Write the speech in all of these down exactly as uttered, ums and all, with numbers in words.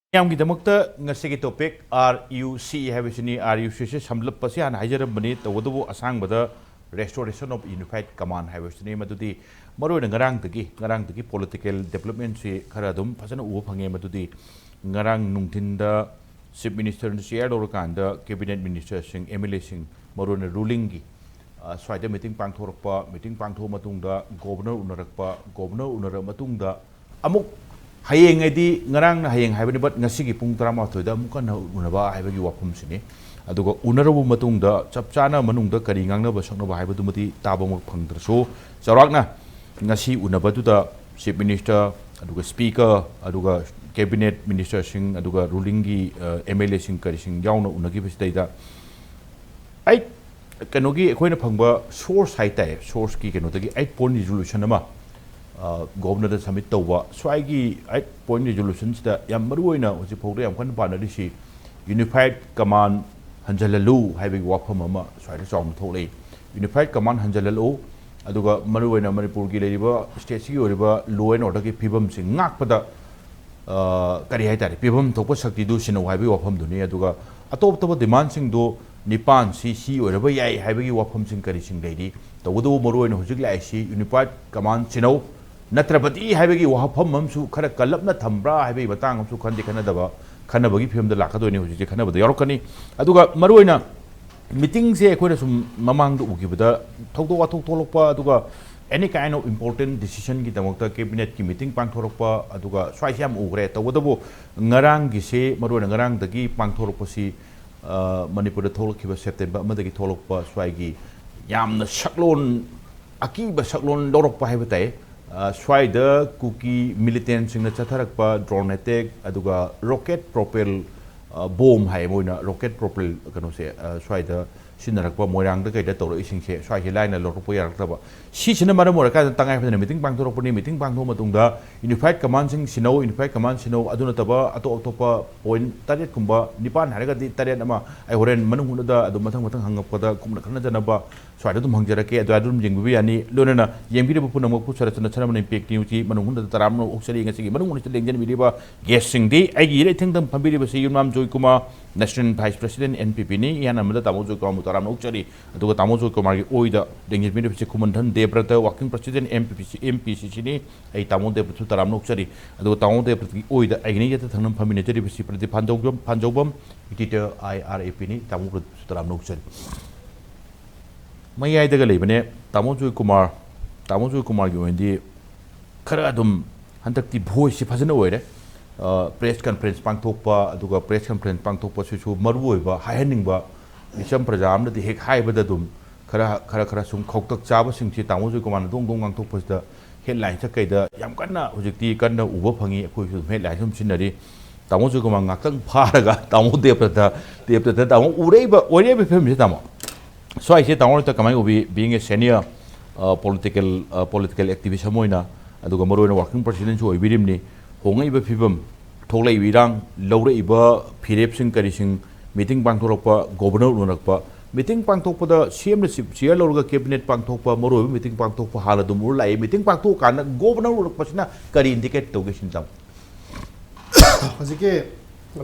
ꯃꯌꯥꯝꯒꯤꯗꯃꯛꯇ ꯉꯁꯤꯒꯤ topic R U C ꯍꯥꯏꯕꯁꯤꯅꯤ꯫ R U C ꯁꯦ ꯁꯝꯂꯞꯄꯁꯤ ꯍꯥꯟꯅ ꯍꯥꯏꯖꯔꯝꯕꯅꯤ, ꯇꯧꯕꯇꯕꯨ ꯑꯁꯥꯡꯕꯗ Restoration of Unified Command ꯍꯥꯏꯕꯁꯤꯅꯤ꯫ ꯃꯗꯨꯗꯤ ꯃꯔꯨꯑꯣꯏꯅ ꯉꯔꯥꯡꯗꯒꯤ, ꯉꯔꯥꯡꯗꯒꯤ political development ꯁꯤ ꯈꯔ ꯑꯗꯨꯝ ꯐꯖꯅ ꯎꯕ ꯐꯪꯉꯦ꯫ ꯃꯗꯨꯗꯤ ꯉꯔꯥꯡ ꯅꯨꯡꯊꯤꯟꯗ Chief Minister ꯅ chair ꯂꯧꯔꯀꯥꯟꯗ cabinet minister ꯁꯤꯡ, M L A ꯁꯤꯡ, ꯃꯔꯨꯑꯣꯏꯅ ruling ꯒꯤ, ꯑ, ꯁ꯭ꯋꯥꯏꯗ meeting ꯄꯥꯡꯊꯣꯔꯛꯄ, meeting ꯄꯥꯡꯊꯣꯛꯑ ꯃꯇꯨꯡꯗ governor ꯎꯅꯔꯛꯄ, governor ꯎꯅꯔꯕ ꯃꯇꯨꯡꯗ ꯑꯃꯨꯛ ꯍꯌꯦꯡ ꯍꯥꯏꯗꯤ ꯉꯔꯥꯡꯅ ꯍꯌꯦꯡ ꯍꯥꯏꯕꯅꯤ, but ꯉꯁꯤꯒꯤ ꯄꯨꯡ ꯇꯔꯥꯃꯥꯊꯣꯏꯗ ꯑꯃꯨꯛ ꯍꯟꯅ ꯎꯅꯕ ꯍꯥꯏꯕꯒꯤ ꯋꯥꯐꯝꯁꯤꯅꯤ꯫ ꯑꯗꯨꯒ ꯎꯅꯔꯕ ꯃꯇꯨꯡꯗ ꯆꯞ ꯆꯥꯅ ꯃꯅꯨꯡꯗ ꯀꯔꯤ ꯉꯥꯡꯅꯕ ꯁꯛꯅꯕ ꯍꯥꯏꯕꯗꯨꯃꯗꯤ ꯇꯥꯕꯃꯛ ꯐꯪꯗ꯭ꯔꯁꯨ, ꯆꯥꯎꯔꯥꯛꯅ ꯉꯁꯤ ꯎꯅꯕꯗꯨꯗ Chief Minister, ꯑꯗꯨꯒ Speaker, ꯑꯗꯨꯒ cabinet minister ꯁꯤꯡ, ꯑꯗꯨꯒ ruling ꯒꯤ, ꯑ, M L A ꯁꯤꯡ ꯀꯔꯤꯁꯤꯡ ꯌꯥꯎꯅ ꯎꯅꯈꯤꯕꯁꯤꯗꯩꯗ ꯑꯩ ꯀꯩꯅꯣꯒꯤ ꯑꯩꯈꯣꯏꯅ ꯐꯪꯕ source ꯍꯥꯏꯇꯥꯔꯦ, source ꯀꯤ ꯀꯩꯅꯣꯗꯒꯤ eight point resolution ꯑꯃ, ꯑ, governor ꯗ submit ꯇꯧꯕ꯫ ꯁ꯭ꯋꯥꯏꯒꯤ eight point resolution ꯁꯤꯗ ꯌꯥꯝ ꯃꯔꯨꯑꯣꯏꯅ ꯍꯧꯖꯤꯛ ꯐꯥꯎꯗ ꯌꯥꯝ ꯀꯟꯅ ꯄꯥꯅꯔꯤꯁꯤ unified command ꯍꯟꯖꯜꯍꯜꯂꯨ ꯍꯥꯏꯕꯒꯤ ꯋꯥꯐꯝ ꯑꯃ ꯁ꯭ꯋꯥꯏꯗ ꯆꯥꯎꯅ ꯊꯣꯛꯂꯛꯏ꯫ Unified command ꯍꯟꯖꯜꯍꯜꯂꯨ, ꯑꯗꯨꯒ ꯃꯔꯨꯑꯣꯏꯅ ꯃꯅꯤꯄꯨꯔꯒꯤ ꯂꯩꯔꯤꯕ state ꯁꯤꯒꯤ ꯑꯣꯏꯔꯤꯕ law and order ꯒꯤ ꯐꯤꯕꯝꯁꯤ ꯉꯥꯛꯄꯗ, ꯑ, ꯀꯔꯤ ꯍꯥꯏꯇꯥꯔꯦ, ꯄꯤꯐꯝ ꯊꯣꯛꯄ ꯁꯛꯇꯤꯗꯨ ꯁꯤꯟꯅꯧ ꯍꯥꯏꯕꯒꯤ ꯋꯥꯐꯝꯗꯨꯅꯤ꯫ ꯑꯗꯨꯒ ꯑꯇꯣꯞ ꯑꯇꯣꯞꯄ demand ꯁꯤꯡꯗꯨ ꯅꯤꯄꯥꯟ ꯁꯤ ꯁꯤ ꯑꯣꯏꯔꯕ ꯌꯥꯏ ꯍꯥꯏꯕꯒꯤ ꯋꯥꯐꯝꯁꯤꯡ ꯀꯔꯤꯁꯤꯡ ꯂꯩꯔꯤ? ꯇꯧꯕꯇꯕꯨ ꯃꯔꯨꯑꯣꯏꯅ ꯍꯧꯖꯤꯛ ꯂꯥꯛꯏꯁꯤ unified command ꯁꯤꯟꯅꯧ, ꯅꯠꯇ꯭ꯔꯕꯗꯤ ꯍꯥꯏꯕꯒꯤ ꯋꯥꯐꯝ ꯑꯃꯁꯨ ꯈꯔ ꯀꯜꯂꯞꯅ ꯊꯝꯕ꯭ꯔꯥ ꯍꯥꯏꯕꯒꯤ ꯃꯇꯥꯡ ꯑꯃꯁꯨ ꯈꯟꯗꯤ ꯈꯟꯅꯗꯕ, ꯈꯟꯅꯕꯒꯤ ꯐꯤꯕꯝꯗ ꯂꯥꯛꯀꯗꯣꯏꯅꯤ꯫ ꯍꯧꯖꯤꯛꯁꯦ ꯈꯟꯅꯕꯗ ꯌꯥꯎꯔꯛꯀꯅꯤ꯫ ꯑꯗꯨꯒ ꯃꯔꯨꯑꯣꯏꯅ meeting ꯁꯦ ꯑꯩꯈꯣꯏꯅ ꯁꯨꯝ ꯃꯃꯥꯡꯗ ꯎꯈꯤꯕꯗ ꯊꯧꯗꯣꯛ ꯋꯥꯊꯣꯛ ꯊꯣꯛꯂꯛꯄ, ꯑꯗꯨꯒ any kind of important decision ꯒꯤꯗꯃꯛꯇ cabinet ꯀꯤ meeting ꯄꯥꯡꯊꯣꯔꯛꯄ, ꯑꯗꯨꯒ ꯁ꯭ꯋꯥꯏꯁꯦ ꯌꯥꯝ ꯎꯈ꯭ꯔꯦ꯫ ꯇꯧꯕꯇꯕꯨ ꯉꯔꯥꯡꯒꯤꯁꯦ, ꯃꯔꯨꯑꯣꯏꯅ ꯉꯔꯥꯡꯗꯒꯤ ꯄꯥꯡꯊꯣꯔꯛꯄꯁꯤ, ꯑ, ꯃꯅꯤꯄꯨꯔꯗ ꯊꯣꯛꯂꯛꯈꯤꯕ September ꯑꯃꯗꯒꯤ ꯊꯣꯛꯂꯛꯄ ꯁ꯭ꯋꯥꯏꯒꯤ ꯌꯥꯝꯅ ꯁꯛꯂꯣꯟ, ꯑꯀꯤꯕ ꯁꯛꯂꯣꯟ ꯂꯧꯔꯛꯄ ꯍꯥꯏꯕ ꯇꯥꯏ꯫ ꯑ, ꯁ꯭ꯋꯥꯏꯗ ꯀꯨꯀꯤ militant ꯁꯤꯡꯅ ꯆꯠꯊꯔꯛꯄ drone attack, ꯑꯗꯨꯒ rocket propel, ꯑ, bomb ꯍꯥꯏ ꯃꯣꯏꯅ, rocket propel ꯀꯩꯅꯣꯁꯦ, ꯑ, ꯁ꯭ꯋꯥꯏꯗ ꯁꯤꯖꯤꯟꯅꯔꯛꯄ, ꯃꯣꯏꯔꯥꯡꯗ ꯀꯩꯗ ꯇꯧꯔꯛꯏꯁꯤꯡꯁꯦ ꯁ꯭ꯋꯥꯏꯁꯦ ꯂꯥꯏꯅ ꯂꯧꯔꯛꯄ ꯌꯥꯔꯛꯇꯕ꯫ ꯁꯤꯁꯤꯅ ꯃꯔꯝ ꯑꯣꯏꯔꯀꯥꯟꯗ ꯇꯉꯥꯏ ꯐꯗꯅ ꯃꯤꯇꯤꯡ ꯄꯥꯡꯊꯣꯔꯛꯄꯅꯤ꯫ ꯃꯤꯇꯤꯡ ꯄꯥꯡꯊꯣꯛꯑ ꯃꯇꯨꯡꯗ ꯌꯨꯅꯤꯐꯥꯏꯠ ꯀꯃꯥꯟꯁꯤꯡ ꯁꯤꯟꯅꯧ, ꯌꯨꯅꯤꯐꯥꯏꯠ ꯀꯃꯥꯟ ꯁꯤꯟꯅꯧ, ꯑꯗꯨ ꯅꯠꯇꯕ ꯑꯇꯣꯞ ꯑꯇꯣꯞꯄ ꯄꯣꯏꯟ ꯇꯔꯦꯠꯀꯨꯝꯕ, ꯅꯤꯄꯥꯟ ꯍꯥꯏꯔꯒꯗꯤ ꯇꯔꯦꯠ ꯑꯃ ꯑꯩ ꯍꯣꯔꯦꯟ ꯃꯅꯨꯡ ꯍꯨꯠꯅꯗ ꯑꯗꯨꯝ ꯃꯊꯪ ꯃꯊꯪ ꯍꯪꯉꯛꯄꯗ ꯀꯨꯞꯅ ꯈꯟꯅꯖꯅꯕ ꯁ꯭ꯋꯥꯏꯗ ꯑꯗꯨꯝ ꯍꯪꯖꯔꯛꯀꯦ꯫ ꯑꯗꯨ ꯑꯗꯨꯝ ꯌꯦꯡꯕꯤꯕ ꯌꯥꯅꯤ꯫ ꯂꯣꯏꯅꯅ ꯌꯦꯡꯕꯤꯔꯤꯕ ꯄꯨꯝꯅꯃꯛꯄꯨ ꯁꯔꯠ ꯆꯟꯗ ꯁꯔꯃꯅꯤ ꯄꯦꯛ ꯅ꯭ꯌꯨꯁꯀꯤ ꯃꯅꯨꯡ ꯍꯨꯠꯅꯗ ꯇꯔꯥꯃꯔꯣꯝ ꯑꯣꯛꯆꯔꯤ꯫ ꯉꯁꯤꯒꯤ ꯃꯅꯨꯡ ꯍꯨꯠꯅꯗ ꯂꯦꯡꯖꯟꯕꯤꯔꯤꯕ ꯒꯦꯁꯁꯤꯡꯗꯤ ꯑꯩꯒꯤ ꯏꯔꯩꯊꯦꯡꯗ ꯐꯝꯕꯤꯔꯤꯕꯁꯤ Yumnam Joykumar, national vice president N P ꯄꯤꯅꯤ꯫ ꯏꯍꯥꯟ ꯍꯥꯟꯕꯗ ꯇꯥꯃꯣ ꯖꯣꯏꯀꯨꯃꯥꯔꯕꯨ ꯇꯔꯥꯝꯅ ꯑꯣꯛꯆꯔꯤ꯫ ꯑꯗꯨꯒ ꯇꯥꯃꯣ ꯖꯣꯏꯀꯨꯃꯥꯔꯒꯤ ꯑꯣꯏꯗ ꯂꯦꯡꯖꯟꯕꯤꯔꯤꯕꯁꯤ ꯈꯨꯃꯟꯊꯟ ꯗꯦꯕ꯭ꯔꯇ, ꯋꯥꯔꯀꯤꯡ ꯄ꯭ꯔꯁꯤꯗꯦꯟ ꯑꯦꯝ ꯄꯤ ꯄꯤ ꯁꯤ, ꯑꯦꯝ ꯄꯤ ꯁꯤ ꯁꯤꯅꯤ꯫ ꯑꯩ ꯇꯥꯃꯣ ꯗꯦꯕ꯭ꯔꯇꯁꯨ ꯇꯔꯥꯝꯅ ꯑꯣꯛꯆꯔꯤ꯫ ꯑꯗꯨꯒ ꯇꯥꯃꯣ ꯗꯦꯕ꯭ꯔꯇꯒꯤ ꯑꯣꯏꯗ ꯑꯩꯒꯤꯅ ꯌꯦꯠꯇ ꯊꯪꯅ ꯐꯝꯃꯤꯟꯅꯖꯔꯤꯕꯁꯤ Pradeep ꯐꯥꯟꯖꯧꯕꯝ, ꯐꯥꯟꯖꯧꯕꯝ, editor I R A ꯄꯤꯅꯤ꯫ ꯇꯥꯃꯣ ꯗꯦꯕ꯭ꯔꯇꯁꯨ ꯇꯔꯥꯝꯅ ꯑꯣꯛꯆꯔꯤ꯫ ꯃꯌꯥꯏꯗꯒ ꯂꯩꯕꯅꯦ ꯇꯥꯃꯣ ꯖꯣꯏꯀꯨꯃꯥꯔ꯫ ꯇꯥꯃꯣ ꯖꯣꯏꯀꯨꯃꯥꯔꯒꯤ ꯑꯣꯏꯅꯗꯤ ꯈꯔ ꯑꯗꯨꯝ ꯍꯟꯗꯛꯇꯤ ꯚꯣꯏꯁꯁꯤ ꯐꯖꯅ ꯑꯣꯏꯔꯦ꯫ ꯑ, ꯄ꯭ꯔꯦꯁ ꯀꯟꯐꯔꯦꯟꯁ ꯄꯥꯡꯊꯣꯛꯄ, ꯑꯗꯨꯒ ꯄ꯭ꯔꯦꯁ ꯀꯟꯐꯔꯦꯟꯁ ꯄꯥꯡꯊꯣꯛꯄꯁꯤꯁꯨ ꯃꯔꯨ ꯑꯣꯏꯕ ꯍꯥꯏꯍꯟꯅꯤꯡꯕ, ꯃꯤꯆꯝ ꯄ꯭ꯔꯖꯥ ꯑꯃꯅꯗꯤ ꯍꯦꯛ ꯍꯥꯏꯕꯗ ꯑꯗꯨꯝ ꯈꯔ, ꯈꯔ, ꯈꯔ ꯁꯨꯝ ꯈꯧꯇꯛ ꯆꯥꯕꯁꯤꯡꯁꯤ ꯇꯥꯃꯣ ꯖꯣꯏꯀꯨꯃꯥꯔꯅ ꯗꯣꯡ ꯗꯣꯡ ꯉꯥꯡꯊꯣꯛꯄꯁꯤꯗ ꯍꯦꯗꯂꯥꯏꯟ ꯀꯩꯗ ꯌꯥꯝ ꯀꯟꯅ ꯍꯧꯖꯤꯛꯇꯤ ꯀꯟꯅ ꯎꯕ ꯐꯪꯉꯤ꯫ ꯑꯩꯈꯣꯏꯁꯨ ꯑꯗꯨꯝ ꯍꯦꯗꯂꯥꯏꯟ ꯁꯨꯝ ꯁꯤꯖꯤꯟꯅꯔꯤ꯫ ꯇꯥꯃꯣ ꯖꯣꯏꯀꯨꯃꯥꯔ ꯉꯥꯛꯇꯪ ꯐꯥꯔꯒ ꯇꯥꯃꯣ ꯗꯦꯕ꯭ꯔꯇ, ꯗꯦꯕ꯭ꯔꯇ ꯇꯥꯃꯣ ꯎꯔꯛꯏꯕ, ꯑꯣꯏꯔꯛꯏꯕ ꯐꯤꯕꯝꯁꯤ ꯇꯥꯃꯣ, ꯁ꯭ꯋꯥꯏꯁꯦ ꯇꯥꯃꯣ ꯍꯣꯏꯗ ꯀꯃꯥꯏꯅ ꯎꯕꯤ? Being a senior, ꯑ, political, ꯑ, political activist ꯑꯃ ꯑꯣꯏꯅ, ꯑꯗꯨꯒ ꯃꯔꯨꯑꯣꯏꯅ working presidentꯁꯨ ꯑꯣꯏꯕꯤꯔꯤꯕꯅꯤ꯫ ꯍꯣꯡꯉꯛꯏꯕ ꯐꯤꯕꯝ, ꯊꯣꯛꯂꯛꯏꯕ ꯏꯔꯥꯡ, ꯂꯧꯔꯛꯏꯕ ꯐꯤꯔꯦꯞꯁꯤꯡ ꯀꯔꯤꯁꯤꯡ, ꯃꯤꯇꯤꯡ ꯄꯥꯡꯊꯣꯔꯛꯄ, ꯒꯣꯕꯔꯅꯔ ꯎꯅꯔꯛꯄ, ꯃꯤꯇꯤꯡ ꯄꯥꯡꯊꯣꯛꯄꯗ ꯁꯤ ꯑꯦꯝꯅ ꯆꯤꯞ ꯆꯤꯌꯔ ꯂꯧꯔꯒ ꯀꯦꯕꯤꯅꯦꯠ ꯄꯥꯡꯊꯣꯛꯄ, ꯃꯔꯨꯑꯣꯏꯕ ꯃꯤꯇꯤꯡ ꯄꯥꯡꯊꯣꯛꯄ ꯍꯥꯟꯅ ꯑꯗꯨꯝ ꯎꯔ ꯂꯥꯛꯏ꯫ ꯃꯤꯇꯤꯡ ꯄꯥꯡꯊꯣꯛꯑꯀꯥꯟꯗ ꯒꯣꯕꯔꯅꯔ ꯎꯔꯛꯄꯁꯤꯅ ꯀꯔꯤ ꯏꯟꯗꯤꯀꯦꯠ ꯇꯧꯒꯦ ꯁꯤꯅꯤ ꯇꯥꯃꯣ? ꯍꯧꯖꯤꯛꯀꯤ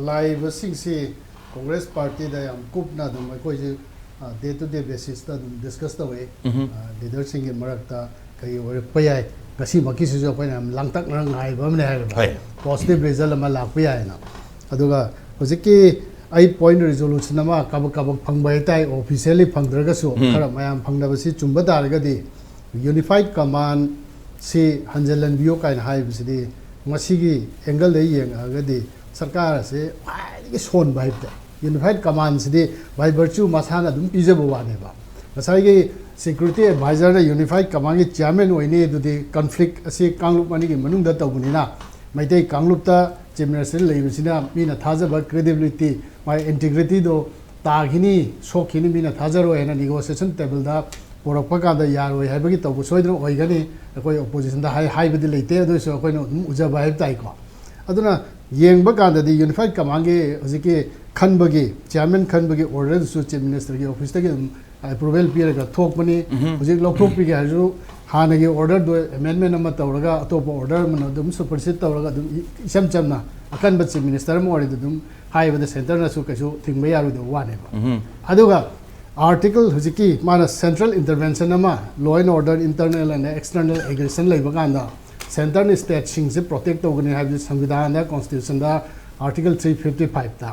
ꯂꯥꯛꯏꯕꯁꯤꯡꯁꯤ ꯀꯣꯡꯒ꯭ꯔꯦꯁ ꯄꯥꯔꯇꯤꯗ ꯌꯥꯝ ꯀꯨꯞꯅ ꯑꯗꯨꯝ ꯑꯩꯈꯣꯏꯁꯦ, ꯑ, day to day basisꯇ ꯑꯗꯨꯝ ꯗꯤꯁꯀꯁ ꯇꯧꯏ꯫ ꯎꯝꯍꯨꯝ꯫ ꯑ, ꯂꯤꯗꯔꯁꯤꯡꯒꯤ ꯃꯔꯛꯇ ꯀꯔꯤ ꯑꯣꯏꯔꯛꯄ ꯌꯥꯏ, ꯉꯁꯤꯃꯛꯀꯤꯁꯤꯁꯨ ꯑꯩꯈꯣꯏꯅ ꯌꯥꯝ ꯂꯥꯡꯇꯛꯅ ꯉꯥꯏꯕ ꯑꯃꯅꯦ ꯍꯥꯏꯔꯤꯕ꯫ ꯍꯣꯏ꯫ Positive result ꯑꯃ ꯂꯥꯛꯄ ꯌꯥꯏꯅ꯫ ꯑꯗꯨꯒ ꯍꯧꯖꯤꯛꯀꯤ ꯑꯩ point resolution ꯑꯃ ꯀꯥꯕꯛ ꯀꯥꯕꯛ ꯐꯪꯕ ꯍꯥꯏꯇꯥꯔꯦ, officially ꯐꯪꯗ꯭ꯔꯒꯁꯨ ꯎꯝ꯫ ꯈꯔ ꯃꯌꯥꯝ ꯐꯪꯅꯕꯁꯤ ꯆꯨꯝꯕ ꯇꯥꯔꯒꯗꯤ unified command ꯁꯤ ꯍꯟꯖꯤꯜꯍꯟꯕꯤꯌꯨ ꯀꯥꯏꯅ ꯍꯥꯏꯕꯁꯤꯗꯤ ꯃꯁꯤꯒꯤ angle ꯗꯒꯤ ꯌꯦꯡꯉꯛꯑꯒꯗꯤ ꯁꯔꯀꯥꯔ ꯑꯁꯤ ꯈ꯭ꯋꯥꯏꯗꯒꯤ ꯁꯣꯟꯕ ꯍꯥꯏꯕ ꯇꯥꯏ꯫ Unified command CD by virtue ꯃꯁꯥꯅ ꯑꯗꯨꯝ ꯄꯤꯖꯕ ꯋꯥꯅꯦꯕ꯫ ꯉꯁꯥꯏꯒꯤ security adviser ꯅ unified command ꯒꯤ chairman ꯑꯣꯏꯅꯤ ꯑꯗꯨꯗꯤ conflict ꯑꯁꯤ ꯀꯥꯡꯂꯨꯞ ꯑꯅꯤꯒꯤ ꯃꯅꯨꯡꯗ ꯇꯧꯕꯅꯤꯅ ꯃꯩꯇꯩ ꯀꯥꯡꯂꯨꯞꯇ chief minister ꯂꯩꯕꯁꯤꯅ ꯃꯤꯅ ꯊꯥꯖꯕ, credibility, ꯃꯥꯒꯤ integrity ꯗꯣ ꯇꯥꯈꯤꯅꯤ, ꯁꯣꯛꯈꯤꯅꯤ, ꯃꯤꯅ ꯊꯥꯖꯔꯣꯏ ꯍꯥꯏꯅ negotiation tableꯗ ꯄꯨꯔꯛꯄ ꯀꯥꯟꯗ ꯌꯥꯔꯣꯏ ꯍꯥꯏꯕꯒꯤ ꯇꯧꯕ ꯁꯣꯏꯗꯅ ꯑꯣꯏꯒꯅꯤ꯫ ꯑꯩꯈꯣꯏ oppositionꯗ ꯍꯥꯏ ꯍꯥꯏꯕꯗꯤ ꯂꯩꯇꯦ, ꯑꯗꯨ ꯑꯣꯏꯔꯁꯨ ꯑꯩꯈꯣꯏꯅ ꯑꯗꯨꯝ ꯎꯖꯕ ꯍꯥꯏꯕ ꯇꯥꯏꯀꯣ꯫ ꯑꯗꯨꯅ ꯌꯦꯡꯕ ꯀꯥꯟꯗꯗꯤ unified commandꯒꯤ ꯍꯧꯖꯤꯛꯀꯤ ꯈꯟꯕꯒꯤ, chairman ꯈꯟꯕꯒꯤ orderꯗꯨꯁꯨ chief ministerꯒꯤ officeꯇꯒꯤ ꯑꯗꯨꯝ approval ꯄꯤꯔꯒ ꯊꯣꯛꯄꯅꯤ꯫ ꯍꯧꯖꯤꯛ ꯂꯧꯊꯣꯛꯄꯤꯒꯦ ꯍꯥꯏꯔꯁꯨ ꯍꯥꯟꯅꯒꯤ orderꯗꯣ amendment ꯑꯃ ꯇꯧꯔꯒ ꯑꯇꯣꯞꯄ order ꯑꯃꯅ ꯑꯗꯨꯝ supersede ꯇꯧꯔꯒ ꯑꯗꯨꯝ ꯏ- ꯏꯆꯝ ꯆꯝꯅ ꯑꯀꯟꯕ chief minister ꯑꯃ ꯑꯣꯏꯔꯗꯤ ꯑꯗꯨꯝ ꯍꯥꯏꯕꯗ centreꯅꯁꯨ ꯀꯩꯁꯨ ꯊꯤꯡꯕ ꯌꯥꯔꯣꯏꯗꯕ ꯋꯥꯅꯦꯕ꯫ ꯑꯗꯨꯒ article ꯍꯧꯖꯤꯛꯀꯤ ꯃꯥꯅ central intervention ꯑꯃ, law and order, internal and external aggression ꯂꯩꯕ ꯀꯥꯟꯗ centreꯅ stateꯁꯤꯡꯁꯦ protect ꯇꯧꯒꯅꯤ ꯍꯥꯏꯕꯁꯤ ꯁꯪꯕꯤꯙꯥꯟꯗ, constitutionꯗ article three fifty fiveꯇ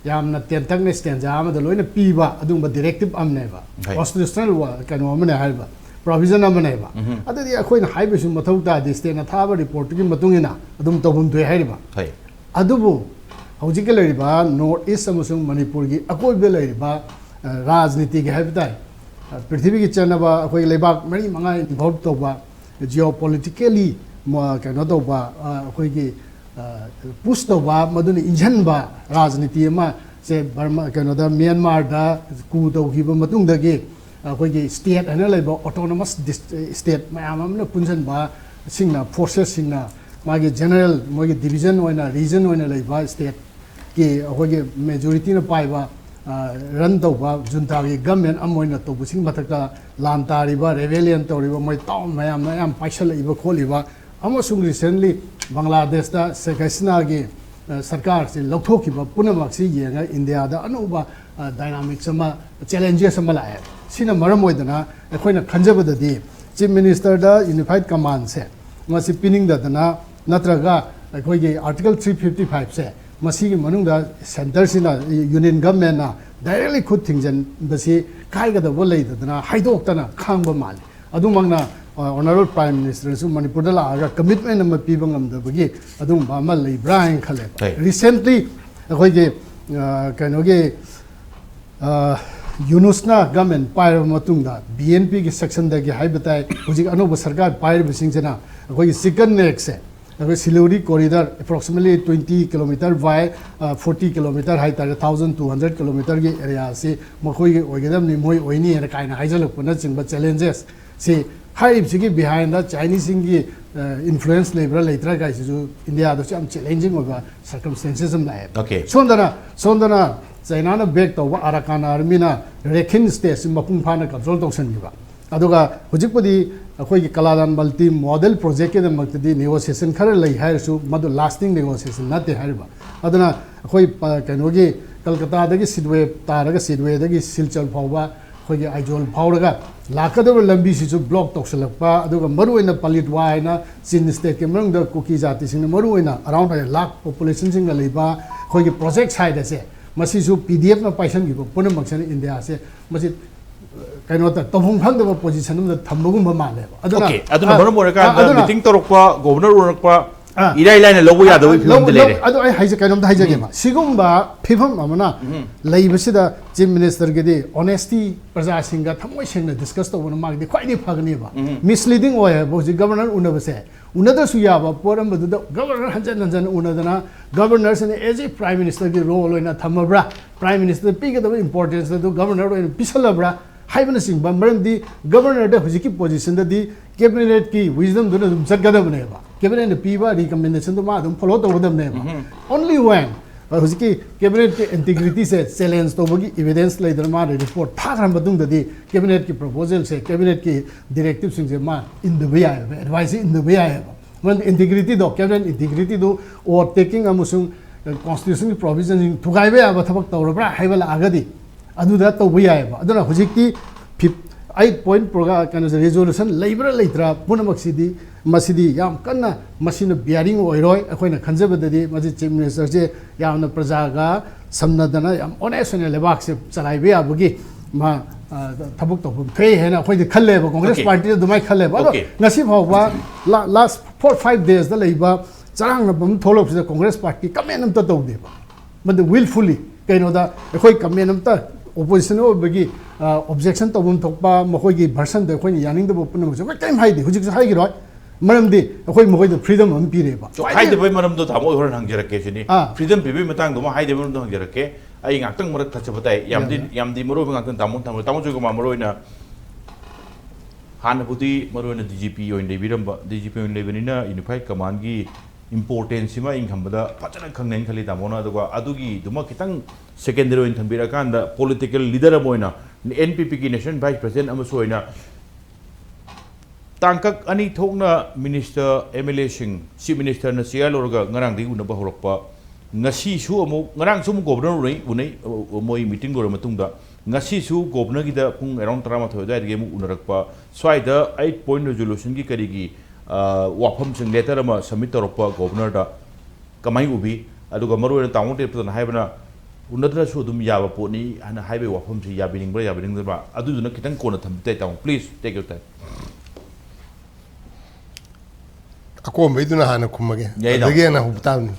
ꯌꯥꯝꯅ ꯇꯦꯟꯇꯛꯅ stanza ꯑꯃꯗ ꯂꯣꯏꯅ ꯄꯤꯕ ꯑꯗꯨꯒꯨꯝꯕ directive ꯑꯃꯅꯦꯕ꯫ Constitutional ꯋꯥ- ꯀꯩꯅꯣ ꯑꯃꯅꯦ ꯍꯥꯏꯔꯤꯕ, provision ꯑꯃꯅꯦꯕ꯫ ꯑꯗꯨꯗꯤ ꯑꯩꯈꯣꯏꯅ ꯍꯥꯏꯕꯁꯨ ꯃꯊꯧ ꯇꯥꯗꯦ, stateꯅ ꯊꯥꯕ reportꯇꯨꯒꯤ ꯃꯇꯨꯡ ꯏꯟꯅ ꯑꯗꯨꯝ ꯇꯧꯐꯝ ꯊꯣꯛꯑꯦ ꯍꯥꯏꯔꯤꯕ꯫ ꯑꯗꯨꯕꯨ ꯍꯧꯖꯤꯛꯀꯤ ꯂꯩꯔꯤꯕ North East ꯑꯃꯁꯨꯡ ꯃꯅꯤꯄꯨꯔꯒꯤ ꯑꯀꯣꯏꯕꯗ ꯂꯩꯔꯤꯕ, ꯑ, ꯔꯥꯖꯅꯤꯇꯤꯒꯤ ꯍꯥꯏꯕ ꯇꯥꯏ, ꯑ, ꯄ꯭ꯔꯤꯊꯤꯕꯤꯒꯤ ꯆꯠꯅꯕ ꯑꯩꯈꯣꯏ ꯂꯩꯕꯥꯛ ꯃꯔꯤ ꯃꯉꯥ involve ꯇꯧꯕ, geopolitically ꯃ- ꯀꯩꯅꯣ ꯇꯧꯕ, ꯑ, ꯑꯩꯈꯣꯏꯒꯤ, ꯑ, push ꯇꯧꯕ, ꯃꯗꯨꯅ ꯏꯟꯖꯟꯕ ꯔꯥꯖꯅꯤꯇꯤ ꯑꯃ ꯁꯦ ꯕꯔꯃꯥ, ꯀꯩꯅꯣꯗ, ꯃ꯭ꯌꯥꯟꯃꯥꯔꯗ coup ꯇꯧꯈꯤꯕ ꯃꯇꯨꯡꯗꯒꯤ ꯑꯩꯈꯣꯏꯒꯤ state ꯍꯥꯏꯅ ꯂꯩꯕ autonomous dis- state ꯃꯌꯥꯝ ꯑꯃꯅ ꯄꯨꯟꯁꯤꯟꯕ ꯁꯤꯡꯅ, forcesꯁꯤꯡꯅ ꯃꯥꯒꯤ general, ꯃꯣꯏꯒꯤ division ꯑꯣꯏꯅ, region ꯑꯣꯏꯅ ꯂꯩꯕ stateꯀꯤ ꯑꯩꯈꯣꯏꯒꯤ majorityꯅ ꯄꯥꯏꯕ, ꯑ, run ꯇꯧꯕ juntaꯒꯤ government ꯑꯃ ꯑꯣꯏꯅ ꯇꯧꯕꯁꯤꯡ ꯃꯊꯛꯇ ꯂꯥꯟ ꯇꯥꯔꯤꯕ, rebellion ꯇꯧꯔꯤꯕ ꯃꯣꯏ town ꯃꯌꯥꯝꯅ ꯌꯥꯝ ꯄꯥꯏꯁꯜꯂꯛꯏꯕ ꯈꯣꯠꯂꯤꯕ, ꯑꯃꯁꯨꯡ recently ꯕꯪꯒ꯭ꯂꯥꯗꯦꯁꯇ ꯁꯦꯈ ꯍꯁꯤꯅꯥꯒꯤ, ꯑ, ꯁꯔꯀꯥꯔꯁꯤ ꯂꯧꯊꯣꯛꯈꯤꯕ ꯄꯨꯝꯅꯃꯛꯁꯤ ꯌꯦꯡꯉꯒ ꯏꯟꯗꯤꯌꯥꯗ ꯑꯅꯧꯕ, ꯑ, dynamics ꯑꯃ, challenges ꯑꯃ ꯂꯥꯛꯑꯦ꯫ ꯁꯤꯅ ꯃꯔꯝ ꯑꯣꯏꯗꯅ ꯑꯩꯈꯣꯏꯅ ꯈꯟꯖꯕꯗꯗꯤ chief ministerꯗ unified commandꯁꯦ ꯃꯁꯤ ꯄꯤꯅꯤꯡꯗꯗꯅ, ꯅꯠꯇ꯭ꯔꯒ ꯑꯩꯈꯣꯏꯒꯤ article three fifty fiveꯁꯦ ꯃꯁꯤꯒꯤ ꯃꯅꯨꯡꯗ centreꯁꯤꯅ, union governmentꯅ directly ꯈꯨꯠ ꯊꯤꯡꯖꯤꯟꯕꯁꯤ ꯀꯥꯏꯒꯗꯕ ꯂꯩꯇꯗꯅ ꯍꯥꯏꯗꯣꯛꯇꯅ ꯈꯥꯡꯕ ꯃꯥꯜꯂꯤ꯫ ꯑꯗꯨꯃꯛꯅ, ꯑ, honourable prime ministerꯁꯨ ꯃꯅꯤꯄꯨꯔꯗ ꯂꯥꯛꯑꯒ commitment ꯑꯃ ꯄꯤꯕ ꯉꯝꯗꯕꯒꯤ ꯑꯗꯨꯒꯨꯝꯕ ꯑꯃ ꯂꯩꯕ꯭ꯔꯥ ꯍꯥꯏꯅ ꯈꯜꯂꯦ꯫ Recently ꯑꯩꯈꯣꯏꯒꯤ, ꯑ, ꯀꯩꯅꯣꯒꯤ, ꯑ, ꯌꯨꯅꯨꯁꯅ government ꯄꯥꯏꯔꯕ ꯃꯇꯨꯡꯗ BNPꯒꯤ sectionꯗꯒꯤ ꯍꯥꯏꯕ ꯇꯥꯏ, ꯍꯧꯖꯤꯛ ꯑꯅꯧꯕ ꯁꯔꯀꯥꯔ ꯄꯥꯏꯔꯤꯕꯁꯤꯡꯁꯤꯅ ꯑꯩꯈꯣꯏꯒꯤ chicken neckꯁꯦ ꯑꯩꯈꯣꯏ ꯁꯤꯂꯨꯔꯤ corridor approximately twenty kilometre by forty kilometre ꯍꯥꯏꯇꯥꯔꯦ, thousand two hundred kilometreꯒꯤ ꯑꯦꯔꯤꯌꯥ ꯑꯁꯤ ꯃꯈꯣꯏꯒꯤ ꯑꯣꯏꯒꯗꯕꯅꯤ, ꯃꯣꯏ ꯑꯣꯏꯅꯤ ꯍꯥꯏꯅ ꯀꯥꯏꯅ ꯍꯥꯏꯖꯜꯂꯛꯄꯅꯆꯤꯡꯕ challenges ꯁꯤ, ꯍꯥꯏꯔꯤꯕꯁꯤꯒꯤ behindꯗ ꯆꯥꯏꯅꯤꯁꯁꯤꯡꯒꯤ ꯏꯟꯐ꯭ꯂꯨꯌꯦꯟꯁ ꯂꯩꯕ꯭ꯔꯥ ꯂꯩꯇ꯭ꯔꯥ ꯀꯥꯏꯁꯤꯁꯨ ꯏꯟꯗꯤꯌꯥꯗꯁꯨ ꯌꯥꯝ ꯆꯦꯂꯦꯟꯖꯤꯡ ꯑꯣꯏꯕ ꯁꯔꯀꯝꯁꯇꯦꯟꯁꯦꯁ ꯑꯃ ꯂꯥꯛꯑꯦꯕ꯫ Okay. ꯁꯣꯝꯗꯅ ꯁꯣꯝꯗꯅ ꯆꯥꯏꯅꯥꯅ ꯕꯦꯛ ꯇꯧꯕ ꯑꯔꯥꯀꯥꯟ ꯑꯥꯔꯃꯤꯅ ꯔꯦꯈꯤꯟ ꯁ꯭ꯇꯦꯠꯁꯤ ꯃꯄꯨꯡ ꯐꯥꯅ ꯀꯟꯇ꯭ꯔꯣꯜ ꯇꯧꯁꯤꯟꯈꯤꯕ꯫ ꯑꯗꯨꯒ ꯍꯧꯖꯤꯛꯄꯨꯗꯤ ꯑꯩꯈꯣꯏꯒꯤ ꯀꯂꯥꯗꯥꯟ ꯃꯜꯇꯤ ꯃꯣꯗꯦꯜ ꯄ꯭ꯔꯣꯖꯦꯛꯀꯤꯗꯃꯛꯇꯗꯤ ꯅꯦꯒꯣꯁꯤꯌꯦꯁꯟ ꯈꯔ ꯂꯩ ꯍꯥꯏꯔꯁꯨ ꯃꯗꯨ ꯂꯥꯁꯇꯤꯡ ꯅꯦꯒꯣꯁꯤꯌꯦꯁꯟ ꯅꯠꯇꯦ ꯍꯥꯏꯔꯤꯕ꯫ ꯑꯗꯨꯅ ꯑꯩꯈꯣꯏ ꯄ- ꯀꯩꯅꯣꯒꯤ ꯀꯜꯀꯇꯥꯗꯒꯤ ꯁꯤꯗꯋꯦ ꯇꯥꯔꯒ ꯁꯤꯗꯋꯦꯗꯒꯤ ꯁꯤꯜꯆꯔ ꯐꯥꯎꯕ ꯑꯩꯈꯣꯏꯒꯤ ꯑꯥꯏꯖꯣꯜ ꯐꯥꯎꯔꯒ ꯂꯥꯛꯀꯗꯕ ꯂꯝꯕꯤꯁꯤꯁꯨ ꯕ꯭ꯂꯣꯛ ꯇꯧꯁꯤꯜꯂꯛꯄ, ꯑꯗꯨꯒ ꯃꯔꯨꯑꯣꯏꯅ ꯄꯂꯤꯠꯋꯥ ꯍꯥꯏꯅ ꯆꯤꯟ ꯁ꯭ꯇꯦꯠꯀꯤ ꯃꯅꯨꯡꯗ ꯀꯨꯀꯤ ꯖꯥꯇꯤꯁꯤꯡꯅ ꯃꯔꯨꯑꯣꯏꯅ ꯑꯔꯥꯎꯟ ꯂꯥꯛ ꯄꯣꯄꯨꯂꯦꯁꯟꯁꯤꯡꯒ ꯂꯩꯕ ꯑꯩꯈꯣꯏꯒꯤ ꯄ꯭ꯔꯣꯖꯦꯛ ꯁꯥꯏꯠ ꯑꯁꯦ, ꯃꯁꯤꯁꯨ ꯄꯤ ꯗꯤ ꯑꯦꯐꯅ ꯄꯥꯏꯁꯟꯈꯤꯕ ꯄꯨꯝꯅꯃꯛꯁꯤꯅ ꯏꯟꯗꯤꯌꯥꯁꯦ ꯃꯁꯤ ꯀꯩꯅꯣ ꯇ- ꯇꯧꯐꯝ ꯈꯪꯗꯕ ꯄꯣꯖꯤꯁꯟ ꯑꯃꯗ ꯊꯝꯕꯒꯨꯝꯕ ꯃꯥꯜꯂꯦꯕ꯫ ꯑꯗꯨꯅ Okay, ꯑꯗꯨꯅ ꯑ- ꯃꯔꯝ ꯑꯣꯏꯔꯀꯥꯟꯗ ꯑꯗꯨꯅ- ꯃꯤꯇꯤꯡ ꯇꯧꯔꯛꯄ, ꯒꯣꯕꯔꯅꯔ ꯎꯅꯔꯛꯄ, ꯑ- ꯏꯔꯥꯏ ꯂꯥꯏꯅ ꯂꯧꯕ ꯌꯥꯗꯕꯒꯤ ꯂꯧ- ꯐꯤꯕꯝꯗ ꯂꯧ- ꯂꯩꯔꯦ꯫ ꯑꯗꯣ ꯑꯩ ꯍꯥꯏꯖꯦ ꯀꯩꯅꯣꯝꯇ ꯍꯥꯏꯖꯒꯦꯕ꯫ ꯁꯤꯒꯨꯝꯕ ꯐꯤꯕꯝ ꯑꯃꯅ ꯂꯩꯕꯁꯤꯗ ꯆꯤꯐ ꯃꯤꯅꯤꯁꯇꯔꯒꯤꯗꯤ ꯑꯣꯅꯦꯁꯇꯤ, ꯄ꯭ꯔꯖꯥꯁꯤꯡꯒ ꯊꯃꯣꯏ ꯁꯦꯡꯅ ꯗꯤꯁꯀꯁ ꯇꯧꯕꯅ ꯃꯥꯒꯤꯗꯤ ꯈ꯭ꯋꯥꯏꯗꯒꯤ ꯐꯒꯅꯦꯕ꯫ ꯃꯤꯁꯂꯤꯗꯤꯡ ꯑꯣꯏ ꯍꯥꯏꯕ ꯍꯧꯖꯤꯛ ꯒꯕꯔꯅꯔ ꯎꯅꯕꯁꯦ, ꯎꯅꯗ꯭ꯔꯁꯨ ꯌꯥꯕ ꯄꯣꯠ ꯑꯃꯗꯨꯗ ꯒꯕꯔꯅꯔ ꯍꯟꯖꯟ ꯍꯟꯖꯟ ꯎꯅꯗꯅ ꯒꯕꯔꯅꯔꯁꯤꯅ ꯑꯦꯖ ꯑꯦ ꯄ꯭ꯔꯥꯏꯝ ꯃꯤꯅꯤꯁꯇꯔꯒꯤ ꯔꯣꯜ ꯑꯣꯏꯅ ꯊꯝꯃꯕ꯭ꯔꯥ, ꯄ꯭ꯔꯥꯏꯝ ꯃꯤꯅꯤꯁꯇꯔꯗ ꯄꯤꯒꯗꯕ ꯏꯝꯄꯣꯔꯇꯦꯟꯁ ꯑꯗꯨ ꯒꯕꯔꯅꯔ ꯑꯣꯏꯅ ꯄꯤꯁꯜꯂꯕ꯭ꯔꯥ ꯍꯥꯏꯕꯅꯆꯤꯡꯕ꯫ ꯃꯔꯝꯗꯤ ꯒꯕꯔꯅꯔꯗ ꯍꯧꯖꯤꯛꯀꯤ ꯄꯣꯖꯤꯁꯟꯗꯗꯤ ꯀꯦꯕꯤꯅꯦꯠꯀꯤ ꯋꯤꯖꯗꯝꯗꯨꯅ ꯑꯗꯨꯝ ꯆꯠꯀꯗꯕꯅꯦꯕ꯫ ꯀꯦꯕꯤꯅꯦꯠꯅ ꯄꯤꯕ ꯔꯤꯀꯃꯦꯟꯗꯦꯁꯟꯗꯣ ꯃꯥ ꯑꯗꯨꯝ ꯐꯣꯂꯣ ꯇꯧꯒꯗꯕꯅꯦꯕ꯫ Only when ꯍꯧꯖꯤꯛꯀꯤ ꯀꯦꯕꯤꯅꯦꯠꯀꯤ ꯏꯟꯇꯤꯒ꯭ꯔꯤꯇꯤꯁꯦ ꯆꯦꯂꯦꯟꯖ ꯇꯧꯕꯒꯤ ꯏꯚꯤꯗꯦꯟꯁ ꯂꯩꯗꯅ ꯃꯥꯅ ꯔꯤꯄꯣꯔꯠ ꯊꯥꯈ꯭ꯔ ꯃꯇꯨꯡꯗꯗꯤ ꯀꯦꯕꯤꯅꯦꯠꯀꯤ ꯄ꯭ꯔꯣꯄꯣꯖꯦꯜꯁꯦ, ꯀꯦꯕꯤꯅꯦꯠꯀꯤ ꯗꯤꯔꯦꯛꯇꯤꯞꯁꯤꯡꯁꯦ ꯃꯥ ꯏꯟꯗꯕ ꯌꯥꯏꯑꯕ, ꯑꯦꯗꯚꯥꯏꯁꯁꯦ ꯏꯟꯗꯕ ꯌꯥꯏꯑꯕ꯫ ꯃꯔꯝꯗꯤ ꯏꯟꯇꯤꯒ꯭ꯔꯤꯇꯤꯗꯣ, ꯀꯦꯕꯤꯅꯦꯠ ꯏꯟꯇꯤꯒ꯭ꯔꯤꯇꯤꯗꯨ ꯑꯣꯚꯔ ꯇꯦꯀꯤꯡ ꯑꯃꯁꯨꯡ ꯀꯣꯟꯁꯇꯤꯇ꯭ꯌꯨꯁꯟꯒꯤ ꯄ꯭ꯔꯣꯚꯤꯖꯟꯁꯤꯡ ꯊꯨꯒꯥꯏꯕ ꯌꯥꯕ ꯊꯕꯛ ꯇꯧꯔꯕ꯭ꯔꯥ ꯍꯥꯏꯕ ꯂꯥꯛꯑꯒꯗꯤ ꯑꯗꯨꯗ ꯇꯧꯕ ꯌꯥꯏꯑꯕ꯫ ꯑꯗꯨꯅ ꯍꯧꯖꯤꯛꯇꯤ ꯐꯤꯞ ꯑꯩꯠ ꯄꯣꯏꯟ ꯄ꯭ꯔꯣꯒ꯭ꯔꯥ ꯀꯩꯅꯣꯁꯦ, ꯔꯤꯖꯣꯂꯨꯁꯟ ꯂꯩꯕ꯭ꯔꯥ ꯂꯩꯇ꯭ꯔꯥ ꯄꯨꯝꯅꯃꯛꯁꯤꯗꯤ ꯃꯁꯤꯗꯤ ꯌꯥꯝ ꯀꯟꯅ ꯃꯁꯤꯅ ꯕꯤꯌꯥꯔꯤꯡ ꯑꯣꯏꯔꯣꯏ꯫ ꯑꯩꯈꯣꯏꯅ ꯈꯟꯖꯕꯗꯗꯤ ꯃꯁꯤ ꯆꯤꯐ ꯃꯤꯅꯤꯁꯇꯔꯁꯦ ꯌꯥꯝꯅ ꯄ꯭ꯔꯖꯥꯒ ꯁꯝꯅꯗꯅ ꯌꯥꯝ ꯑꯣꯅꯦꯁ ꯑꯣꯏꯅ ꯂꯩꯕꯥꯛꯁꯦ ꯆꯂꯥꯏꯕ ꯌꯥꯕꯒꯤ ꯃꯥ, ꯑ, ꯊꯕꯛ ꯇꯧꯐꯝ ꯊꯣꯛꯏ ꯍꯥꯏꯅ ꯑꯩꯈꯣꯏꯗꯤ ꯈꯜꯂꯦꯕ, ꯀꯣꯡꯒ꯭ꯔꯦꯁ Okay. ꯄꯥꯔꯇꯤꯗ ꯑꯗꯨꯃꯥꯏꯅ ꯈꯜꯂꯦꯕ꯫ ꯑꯗꯣ Okay. ꯉꯁꯤ ꯐꯥꯎꯕ ꯂꯥꯁ ꯐꯣꯔ ꯐꯥꯏꯚ ꯗꯦꯖꯇ ꯂꯩꯕ ꯆꯔꯥꯡꯅꯕ ꯑꯃ ꯊꯣꯛꯂꯛꯄꯁꯤꯗ ꯀꯣꯡꯒ꯭ꯔꯦꯁ ꯄꯥꯔꯇꯤ ꯀꯃꯦꯟ ꯑꯝꯇ ꯇꯧꯗꯦꯕ꯫ ꯃꯗꯨ ꯋꯤꯜꯐꯨꯜꯂꯤ ꯀꯩꯅꯣꯗ ꯑꯩꯈꯣꯏ ꯀꯃꯦꯟ ꯑꯝꯇ ꯑꯣꯄꯣꯖꯤꯁꯟ ꯑꯣꯏꯕꯒꯤ ꯑꯣꯕꯖꯦꯛꯁꯟ ꯇꯧꯐꯝ ꯊꯣꯛꯄ ꯃꯈꯣꯏꯒꯤ ꯚꯔꯁꯟꯗ ꯑꯩꯈꯣꯏꯅ ꯌꯥꯅꯤꯡꯗꯕ ꯄꯨꯝꯅꯃꯛꯁꯦ ꯑꯩꯈꯣꯏ ꯀꯔꯤꯝ ꯍꯥꯏꯗꯦ, ꯍꯧꯖꯤꯛꯁꯨ ꯍꯥꯏꯈꯤꯔꯣꯏ꯫ ꯃꯔꯝꯗꯤ ꯑꯩꯈꯣꯏ ꯃꯈꯣꯏꯗ freedom ꯑꯃ ꯄꯤꯔꯦꯕ꯫ ꯍꯥꯏꯗꯕꯩ ꯃꯔꯝꯗꯣ ꯇꯥꯃꯣ ꯍꯣꯔꯦꯟ ꯍꯪꯖꯔꯛꯀꯦ ꯁꯤꯅꯤ꯫ ꯑꯥ꯫ Freedom ꯄꯤꯕꯩ ꯃꯇꯥꯡꯗꯨꯃ ꯍꯥꯏꯗꯕꯩ ꯃꯔꯝꯗꯣ ꯍꯪꯖꯔꯛꯀꯦ꯫ ꯑꯩ ꯉꯥꯛꯇꯪ ꯃꯔꯛ ꯊꯠꯆꯕ ꯇꯥꯏ꯫ ꯌꯥꯝꯗꯤ ꯌꯥꯏ, ꯌꯥꯏ꯫ ꯌꯥꯝꯗꯤ ꯃꯔꯨ ꯑꯣꯏꯕ ꯉꯥꯛꯇꯪ ꯇꯥꯃꯣ ꯊꯝꯃꯣ꯫ ꯇꯥꯃꯣ ꯖꯣꯏꯀꯨꯃꯥꯔ, ꯃꯔꯨ ꯑꯣꯏꯅ ꯍꯥꯟꯅꯕꯨꯗꯤ ꯃꯔꯨ ꯑꯣꯏꯅ D G P ꯑꯣꯏꯅ ꯂꯩꯕꯤꯔꯝꯕ, D G P ꯑꯣꯏꯅ ꯂꯩꯕꯅꯤꯅ Unified Commandꯒꯤ importance ꯁꯤꯃ ꯑꯩꯅ ꯈꯟꯕꯗ ꯐꯖꯅ ꯈꯪꯅꯩꯅ ꯈꯜꯂꯤ ꯇꯥꯃꯣꯅ꯫ ꯑꯗꯨꯒ ꯑꯗꯨꯒꯤꯗꯨꯃ ꯈꯤꯇꯪ secondary ꯑꯣꯏꯅ ꯊꯝꯕꯤꯔꯀꯥꯟꯗ political leader ꯑꯃ ꯑꯣꯏꯅ, N P Pꯒꯤ National Vice President ꯑꯃꯁꯨ ꯑꯣꯏꯅ, ꯇꯥꯡꯀꯛ ꯑꯅꯤ ꯊꯣꯛꯅ minister, M L Aꯁꯤꯡ, Chief Ministerꯅ chair ꯂꯧꯔꯒ ꯉꯔꯥꯡꯗꯒꯤ ꯎꯅꯕ ꯍꯧꯔꯛꯄ, ꯉꯁꯤꯁꯨ ꯑꯃꯨꯛ, ꯉꯔꯥꯡꯁꯨ ꯑꯃꯨꯛ Governor ꯎꯅꯩ, ꯎꯅꯩ, ꯑ, ꯃꯣꯏ meeting ꯂꯣꯏꯔ ꯃꯇꯨꯡꯗ꯫ ꯉꯁꯤꯁꯨ Governorꯒꯤꯗ ꯄꯨꯡ around ꯇꯔꯥꯃꯥꯊꯣꯏ ꯑꯗꯨꯋꯥꯏꯗꯒꯤ ꯑꯃꯨꯛ ꯎꯅꯔꯛꯄ, ꯁ꯭ꯋꯥꯏꯗ eight point resolutionꯒꯤ ꯀꯔꯤꯒꯤ, ꯑ, ꯋꯥꯐꯝꯁꯤꯡ letter ꯑꯃ submit ꯇꯧꯔꯛꯄ Governorꯗ꯫ ꯀꯃꯥꯏꯅ ꯎꯕꯤ? ꯑꯗꯨꯒ ꯃꯔꯨ ꯑꯣꯏꯅ ꯇꯥꯃꯣ ꯗꯦꯕꯇꯅ ꯍꯥꯏꯕꯅ ꯎꯅꯗ꯭ꯔꯁꯨ ꯑꯗꯨꯝ ꯌꯥꯕ ꯄꯣꯠꯅꯤ ꯍꯥꯏꯅ ꯍꯥꯏꯕꯒꯤ ꯋꯥꯐꯝꯁꯤ ꯌꯥꯕꯤꯅꯤꯡꯕ꯭ꯔꯥ ꯌꯥꯕꯤꯅꯤꯡꯗꯕ꯭ꯔꯥ? ꯑꯗꯨꯗꯨꯅ ꯈꯤꯇꯪ ꯀꯣꯟꯅ ꯊꯝꯕꯤ ꯇꯥꯏ ꯇꯥꯃꯣ꯫ Please take your time. ꯑꯀꯣꯟꯕꯩꯗꯨꯅ ꯍꯥꯟꯅ ꯈꯨꯝꯃꯒꯦ꯫ ꯌꯥꯏ, ꯇꯥꯃꯣ꯫ ꯑꯗꯒꯤ ꯍꯦꯟꯅ ꯍꯧꯕ ꯇꯥꯕꯅꯤ꯫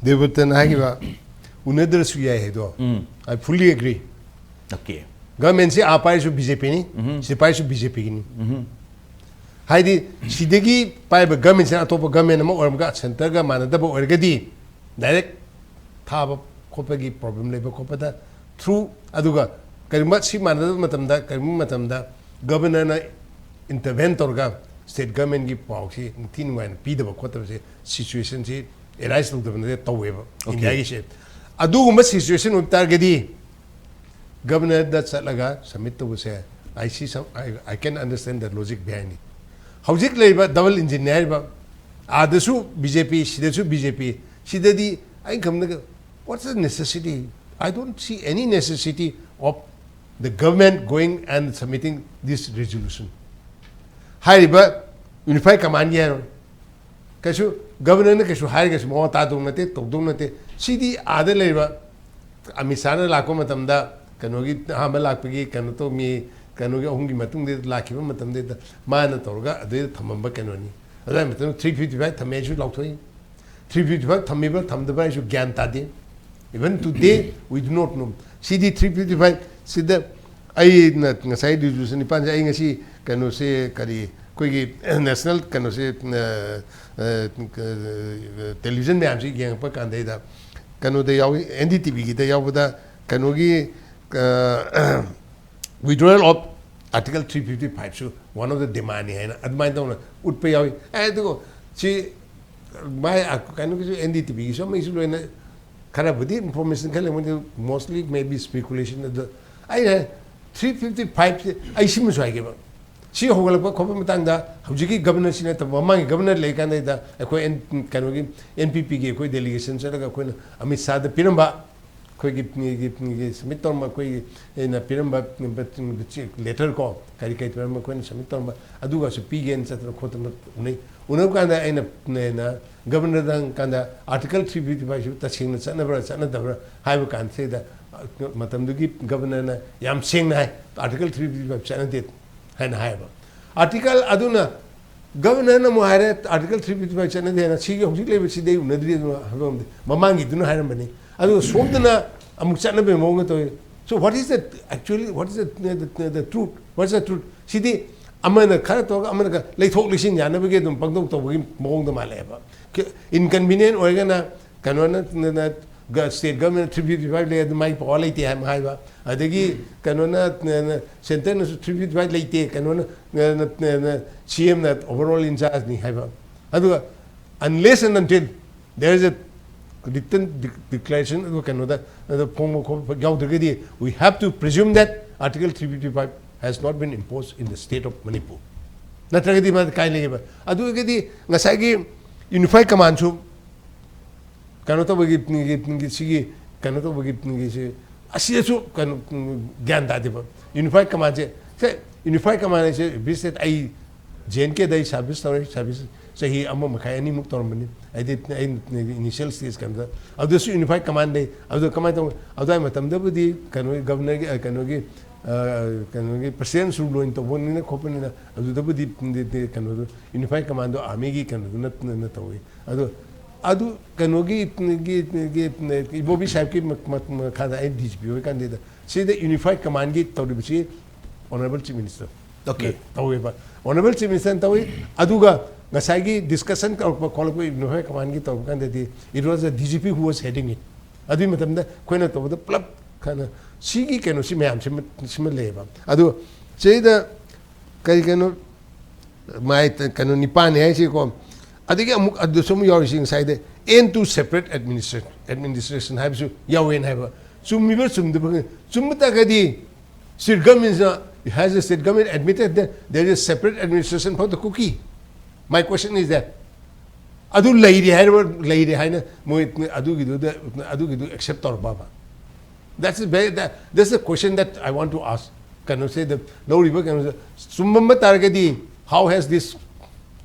ꯗꯦꯕꯇꯅ ꯍꯥꯏꯈꯤꯕ ꯎꯅꯗ꯭ꯔꯁꯨ ꯌꯥꯏ ꯍꯥꯏꯗꯣ, ꯎꯝ꯫ I fully agree. Okay. Governmentꯁꯤ ꯑꯥ ꯄꯥꯏꯔꯁꯨ B J Pꯅꯤ, ꯎꯝ꯫ ꯁꯤ ꯄꯥꯏꯔꯁꯨ B J Pꯒꯤꯅꯤ꯫ ꯎꯝ꯫ ꯍꯥꯏꯗꯤ ꯁꯤꯗꯒꯤ ꯄꯥꯏꯕ governmentꯁꯤꯅ ꯑꯇꯣꯞꯄ government ꯑꯃ ꯑꯣꯏꯔꯝꯒ centreꯒ ꯃꯥꯟꯅꯗꯕ ꯑꯣꯏꯔꯒꯗꯤ direct ꯊꯥꯕ ꯈꯣꯠꯄꯒꯤ problem ꯂꯩꯕ ꯈꯣꯠꯄꯗ through, ꯑꯗꯨꯒ ꯀꯔꯤꯒꯨꯝꯕ ꯁꯤ ꯃꯥꯟꯅꯗꯕ ꯃꯇꯝꯗ, ꯀꯔꯤꯒꯨꯝꯕ ꯃꯇꯝꯗ Governorꯅ intervene ꯇꯧꯔꯒ state governmentꯀꯤ ꯄꯥꯎꯁꯤ ꯅꯤꯡꯊꯤ ꯅꯨꯡꯉꯥꯏꯅ ꯄꯤꯗꯕ ꯈꯣꯠꯇꯕꯁꯦ situationꯁꯤ arise ꯇꯧꯗꯕ ꯅꯠꯇꯦ, ꯇꯧꯋꯦꯕ꯫ Okay. Indiaꯒꯤꯁꯦ꯫ ꯑꯗꯨꯒꯨꯝꯕ situation ꯑꯣꯏꯕ ꯇꯥꯔꯒꯗꯤ Governorꯗ ꯆꯠꯂꯒ submit ꯇꯧꯕꯁꯦ, I see some, I, I can understand the logic behind it. ꯍꯧꯖꯤꯛ ꯂꯩꯔꯤꯕ double engine ꯍꯥꯏꯔꯤꯕ, ꯑꯥꯗꯁꯨ B J P, ꯁꯤꯗꯁꯨ B J P, ꯁꯤꯗꯗꯤ ꯑꯩ ꯈꯟꯕꯗ, what's the necessity? I don't see any necessity of the government going and submitting this resolution. ꯍꯥꯏꯔꯤꯕ Unified Commandꯒꯤ ꯍꯥꯏꯔꯣ, ꯀꯩꯁꯨ Governorꯅ ꯀꯩꯁꯨ ꯍꯥꯏꯔꯒꯁꯨ ꯃꯋꯥ ꯇꯥꯗꯧ ꯅꯠꯇꯦ, ꯇꯧꯗꯧ ꯅꯠꯇꯦ꯫ ꯁꯤꯗꯤ ꯑꯥꯗ ꯂꯩꯔꯤꯕ ꯑꯃꯤꯠ ꯁꯥꯍꯅ ꯂꯥꯛꯄ ꯃꯇꯝꯗ, ꯀꯩꯅꯣꯒꯤ ꯑꯍꯥꯟꯕ ꯂꯥꯛꯄꯒꯤ ꯀꯩꯅꯣ ꯇꯧꯃꯤ, ꯀꯩꯅꯣꯒꯤ ꯑꯍꯨꯝꯒꯤ ꯃꯇꯨꯡꯗ ꯂꯥꯛꯈꯤꯕ ꯃꯇꯝꯗ ꯃꯥꯅ ꯇꯧꯔꯒ ꯑꯗꯨꯗ ꯊꯝꯃꯝꯕ ꯀꯩꯅꯣꯅꯤ꯫ ꯑꯗꯨꯒꯤ ꯃꯇꯝꯗ three fifty five ꯊꯝꯃꯦ ꯍꯥꯏꯁꯨ ꯂꯥꯎꯊꯣꯛꯏ꯫ Three fifty five ꯊꯝꯃꯤꯕ꯭ꯔꯥ ꯊꯝꯗꯕ꯭ꯔꯥ ꯍꯥꯏꯁꯨ ꯒ꯭ꯌꯥꯟ ꯇꯥꯗꯦ꯫ Even today we do not know. CD three fifty five ꯁꯤꯗ ꯑꯩꯅ ꯉꯁꯥꯏ resolution ꯅꯤꯄꯥꯟꯁꯦ ꯑꯩ ꯉꯁꯤ ꯀꯩꯅꯣꯁꯦ ꯀꯔꯤ ꯑꯩꯈꯣꯏꯒꯤ ꯅꯦꯁꯅꯦꯜ ꯀꯩꯅꯣꯁꯤ, ꯑ, ꯑ, ꯇꯦꯂꯤꯚꯤꯖꯟ ꯃꯌꯥꯝꯁꯤ ꯌꯦꯡꯉꯛꯄ ꯀꯥꯟꯗꯩꯗ ꯀꯩꯅꯣꯗ ꯌꯥꯎꯏ, ꯑꯦꯟ ꯗꯤ ꯇꯤ ꯚꯤꯒꯤꯗ ꯌꯥꯎꯕꯗ ꯀꯩꯅꯣꯒꯤ, ꯑ, withdrawal of Article three fifty five ꯁꯨ one of the demand ꯅꯤ ꯍꯥꯏꯅ ꯑꯗꯨꯃꯥꯏꯅ ꯇꯧꯅ ꯎꯠꯄ ꯌꯥꯎꯏ꯫ ꯑꯦ, ꯑꯗꯨꯒ ꯁꯤ ꯃꯥꯏ, ꯑ, ꯀꯩꯅꯣꯒꯤꯁꯨ, ꯑꯦꯟ ꯗꯤ ꯇꯤ ꯚꯤꯒꯤꯁꯨ ꯑꯃꯒꯤꯁꯨ ꯂꯣꯏꯅ ꯈꯔꯕꯨꯗꯤ ꯏꯟꯐꯣꯔꯃꯦꯁꯟ ꯈꯔ ꯂꯩꯕ, mostly maybe speculation꯫ ꯑꯗꯣ ꯑꯩꯅ ꯍꯥꯏ, three fifty five ꯁꯦ ꯑꯩ ꯁꯤꯃꯁꯨ ꯍꯥꯏꯒꯦꯕ, ꯁꯤ ꯍꯧꯒꯠꯂꯛꯄ ꯈꯣꯠꯄ ꯃꯇꯥꯡꯗ ꯍꯧꯖꯤꯛꯀꯤ ꯒꯕꯔꯅꯔꯁꯤ ꯅꯠꯇꯕ ꯃꯃꯥꯡꯒꯤ ꯒꯕꯔꯅꯔ ꯂꯩꯔꯤꯀꯥꯟꯗꯩꯗ ꯑꯩꯈꯣꯏ ꯑꯦꯟ-, ꯀꯩꯅꯣꯒꯤ ꯑꯦꯟ ꯄꯤ ꯄꯤꯒꯤ ꯑꯩꯈꯣꯏ ꯗꯦꯂꯤꯒꯦꯁꯟ ꯆꯠꯂꯒ ꯑꯩꯈꯣꯏꯅ ꯑꯃꯤꯠ ꯁꯥꯍꯗ ꯄꯤꯔꯝꯕ, ꯑꯩꯈꯣꯏꯒꯤ, ꯒꯤ, ꯒꯤ ꯁꯕꯃꯤꯠ ꯇꯧꯔꯝꯕ, ꯑꯩꯈꯣꯏꯒꯤ ꯑꯩꯅ ꯄꯤꯔꯝꯕ ꯂꯦꯇꯔ ꯀꯣ, ꯀꯔꯤ ꯀꯔꯤ ꯄꯤꯔꯝꯕ ꯑꯩꯈꯣꯏꯅ ꯁꯕꯃꯤꯠ ꯇꯧꯔꯝꯕ, ꯑꯗꯨꯒꯁꯨ ꯄꯤꯒꯦꯅ ꯆꯠꯇꯅ ꯈꯣꯠꯇꯅ ꯎꯅꯩ꯫ ꯎꯅꯕ ꯀꯥꯟꯗ ꯑꯩꯅ, ꯑꯩꯅ ꯒꯕꯔꯅꯔꯗ ꯍꯪꯀꯥꯟꯗ Article three fifty five ꯁꯤꯕꯨ ꯇꯁꯦꯡꯅ ꯆꯠꯅꯕ꯭ꯔꯥ ꯆꯠꯅꯗꯕ꯭ꯔꯥ ꯍꯥꯏꯕ ꯀꯥꯟꯁꯤꯗ, ꯃꯇꯝꯗꯨꯒꯤ ꯒꯕꯔꯅꯔꯅ ꯌꯥꯝ ꯁꯦꯡꯅ ꯍꯥꯏ, Article three fifty five ꯆꯠꯅꯗꯦ ꯍꯥꯏꯅ ꯍꯥꯏꯌꯦꯕ꯫ ꯑꯥꯔꯇꯤꯀꯜ ꯑꯗꯨꯅ, ꯒꯕꯔꯅꯔꯅ ꯑꯃꯨꯛ ꯍꯥꯏꯔꯦ, Article three fifty five ꯆꯠꯅꯗꯦ ꯍꯥꯏꯅ, ꯁꯤꯒꯤ ꯍꯧꯖꯤꯛ ꯂꯩꯕꯁꯤꯗꯤ ꯑꯩ ꯎꯅꯗ꯭ꯔꯤ, ꯑꯗꯨꯅ ꯍꯥꯏꯕ ꯉꯝꯗꯦ꯫ ꯃꯃꯥꯡꯒꯤꯗꯨꯅ ꯍꯥꯏꯔꯝꯕꯅꯤ꯫ ꯑꯗꯨꯒ ꯁꯣꯝꯗꯅ ꯑꯃꯨꯛ ꯆꯠꯅꯕꯒꯤ ꯃꯑꯣꯡꯗ ꯇꯧꯏ꯫ So what is the, actually, what is the, the, the, the truth? What is the truth? ꯁꯤꯗꯤ ꯑꯃꯅ ꯈꯔ ꯇꯧꯔꯒ ꯑꯃꯅ ꯈꯔ ꯂꯩꯊꯣꯛ ꯂꯩꯁꯤꯟ ꯌꯥꯅꯕꯒꯤ ꯑꯗꯨꯝ ꯄꯪꯇꯧ ꯇꯧꯕꯒꯤ ꯃꯑꯣꯡꯗ ꯃꯥꯜꯂꯛꯑꯦꯕ꯫ Inconvenient ꯑꯣꯏꯔꯒꯅ ꯀꯩꯅꯣꯅ, ꯅ-, ꯅ-, ꯒ-, state government three fifty five ꯂꯩ, ꯑꯗꯨ ꯃꯥꯒꯤ power ꯂꯩꯇꯦ ꯍꯥꯏꯕ ꯍꯥꯏꯕ꯫ ꯑꯗꯒꯤ ꯀꯩꯅꯣꯅ, ꯅ-, ꯅ-, centreꯅꯁꯨ three fifty five ꯂꯩꯇꯦ, ꯀꯩꯅꯣꯅ, ꯅ-, ꯅ-, ꯅ-, ꯅ-, C Mꯅ overall in chargeꯅꯤ ꯍꯥꯏꯕ꯫ ꯑꯗꯨꯒ unless and until there is a written de-, declaration, ꯑꯗꯨꯒ ꯀꯩꯅꯣꯗ, ꯑꯗꯨ ꯐꯣꯡꯕ ꯈꯣꯠꯄ ꯌꯥꯎꯗ꯭ꯔꯒꯗꯤ, we have to presume that Article three fifty five has not been imposed in the state of Manipur꯫ ꯅꯠꯇ꯭ꯔꯒꯗꯤ ꯃꯥ ꯀꯥꯏ ꯂꯩꯒꯦꯕ? ꯑꯗꯨ ꯑꯣꯏꯔꯒꯗꯤ ꯉꯁꯥꯏꯒꯤ unified commandꯁꯨ ꯀꯩꯅꯣ ꯇꯧꯕꯒꯤ, ꯁꯤꯒꯤ ꯀꯩꯅꯣ ꯇꯧꯕꯒꯤ, ꯁꯤ ꯑꯁꯤꯗꯁꯨ ꯀꯩꯅꯣ, ꯒ꯭ꯌꯥꯟ ꯇꯥꯗꯦꯕ꯫ Unified commandꯁꯦ, ꯁꯦ, unified command ꯍꯥꯏꯁꯦ, ꯕꯤꯁꯦ ꯑꯩ J N Kꯗ ꯑꯩ service ꯇꯧꯔꯦ, service ꯆꯍꯤ ꯑꯃ ꯃꯈꯥꯏ ꯑꯅꯤꯃꯨꯛ ꯇꯧꯔꯝꯕꯅꯤ꯫ ꯍꯥꯏꯗꯤ ꯑꯩ initial stage ꯀꯩꯅꯣꯗ, ꯑꯗꯨꯁꯨ unified command ꯂꯩ꯫ ꯑꯗꯨ ꯀꯃꯥꯏꯅ ꯇꯧꯕ? ꯑꯗꯨꯋꯥꯏ ꯃꯇꯝꯗꯕꯨꯗꯤ ꯀꯩꯅꯣ, ꯒꯕꯔꯅꯔꯒꯤ, ꯑ, ꯀꯩꯅꯣꯒꯤ, ꯑ, ꯀꯩꯅꯣꯒꯤ president's rule ꯑꯣꯏꯅ ꯇꯧꯕꯅꯤꯅ ꯈꯣꯠꯄꯅꯤꯅ, ꯑꯗꯨꯗꯕꯨꯗꯤ, ꯗꯤ, ꯗꯤ, ꯀꯩꯅꯣꯗꯣ, unified commandꯗꯣ armyꯒꯤ ꯀꯩꯅꯣꯗꯨꯅ, ꯅ ꯇꯧꯏ꯫ ꯑꯗꯣ ꯑꯗꯨ ꯀꯩꯅꯣꯒꯤ, ꯒꯤ, ꯒꯤ, ꯏꯕꯣꯕꯤ ꯁꯥꯍꯦꯕꯀꯤ ꯃ-, ꯃ-, ꯃꯈꯥꯗ ꯑꯩ D G P ꯑꯣꯏꯔꯀꯥꯟꯗꯨꯗ ꯁꯤꯗ unified commandꯒꯤ ꯇꯧꯔꯤꯕꯁꯤ, Honourable Chief Minister, Okay. ꯇꯧꯋꯦꯕ꯫ Honourable Chief Minister ꯇꯧꯏ꯫ ꯑꯗꯨꯒ ꯉꯁꯥꯏꯒꯤ discussion ꯇꯧꯔꯛꯄ ꯈꯣꯠꯂꯛꯄ ꯏꯟꯐꯣꯔꯃꯦꯜ ꯀꯃꯥꯟꯒꯤ ꯇꯧꯕ ꯀꯥꯟꯗꯗꯤ it was the D G P who was heading it. ꯑꯗꯨꯒꯤ ꯃꯇꯝꯗ ꯑꯩꯈꯣꯏꯅ ꯇꯧꯕꯗ ꯄꯨꯂꯞ ꯈꯅ ꯁꯤꯒꯤ ꯀꯩꯅꯣꯁꯤ ꯃꯌꯥꯝꯁꯤꯃ ꯁꯤꯃ ꯂꯩꯌꯦꯕ꯫ ꯑꯗꯨ ꯁꯤꯗ ꯀꯔꯤ ꯀꯩꯅꯣ ꯃꯥꯏ ꯀꯩꯅꯣ ꯅꯤꯄꯥꯟꯅꯤ ꯍꯥꯏꯁꯤꯀꯣ꯫ ꯑꯗꯒꯤ ꯑꯃꯨꯛ ꯑꯗꯨꯁꯨ ꯑꯃꯨꯛ ꯌꯥꯎꯔꯤꯁꯤ ꯉꯁꯥꯏꯗ end to separate administration, administration ꯍꯥꯏꯕꯁꯨ ꯌꯥꯎꯋꯦꯅ ꯍꯥꯏꯕ꯫ ꯆꯨꯝꯃꯤꯕ꯭ꯔꯥ ꯆꯨꯝꯗꯕ꯭ꯔꯥ ꯈꯪꯗꯦ꯫ ꯆꯨꯝꯕ ꯇꯥꯔꯒꯗꯤ state government is a, has the state government admitted that there is a separate administration for the Kuki? My question is that. ꯑꯗꯨ ꯂꯩꯔꯦ ꯍꯥꯏꯔꯕ, ꯂꯩꯔꯦ ꯍꯥꯏꯅ ꯃꯣꯏ ꯑꯗꯨꯒꯤꯗꯨꯗ, ꯑꯗꯨꯒꯤꯗꯨ accept ꯇꯧꯔꯕꯕ? That's a very, that, that's the question that I want to ask. ꯀꯩꯅꯣꯁꯤꯗ ꯂꯧꯔꯤꯕ ꯀꯩꯅꯣꯁꯦ ꯆꯨꯝꯃꯝꯕ ꯇꯥꯔꯒꯗꯤ, how has this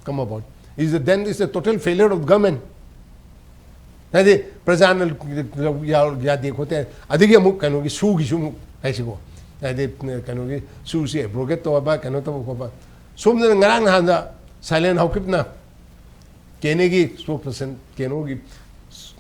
come about? Is the, then is the total failure of government. ꯍꯥꯏꯗꯤ ꯄ꯭ꯔꯖꯥꯅ ꯌꯥꯗꯦ ꯈꯣꯠꯇꯦ꯫ ꯑꯗꯒꯤ ꯑꯃꯨꯛ ꯀꯩꯅꯣꯒꯤ ꯁꯨꯒꯤꯁꯨ ꯑꯃꯨꯛ ꯍꯥꯏꯁꯤꯀꯣ, ꯍꯥꯏꯗꯤ ꯀꯩꯅꯣꯒꯤ ꯁꯨꯁꯤ abrogate ꯇꯧꯕ, ꯀꯩꯅꯣ ꯇꯧꯕ ꯈꯣꯠꯄ꯫ ꯁꯣꯝꯗꯅ ꯉꯔꯥꯡ ꯅꯍꯥꯟꯗ ꯁꯥꯏꯂꯦꯟ ꯍꯥꯎꯀꯤꯞꯅ ꯀꯦꯅꯦꯒꯤ spokesperson, ꯀꯦꯅꯣꯒꯤ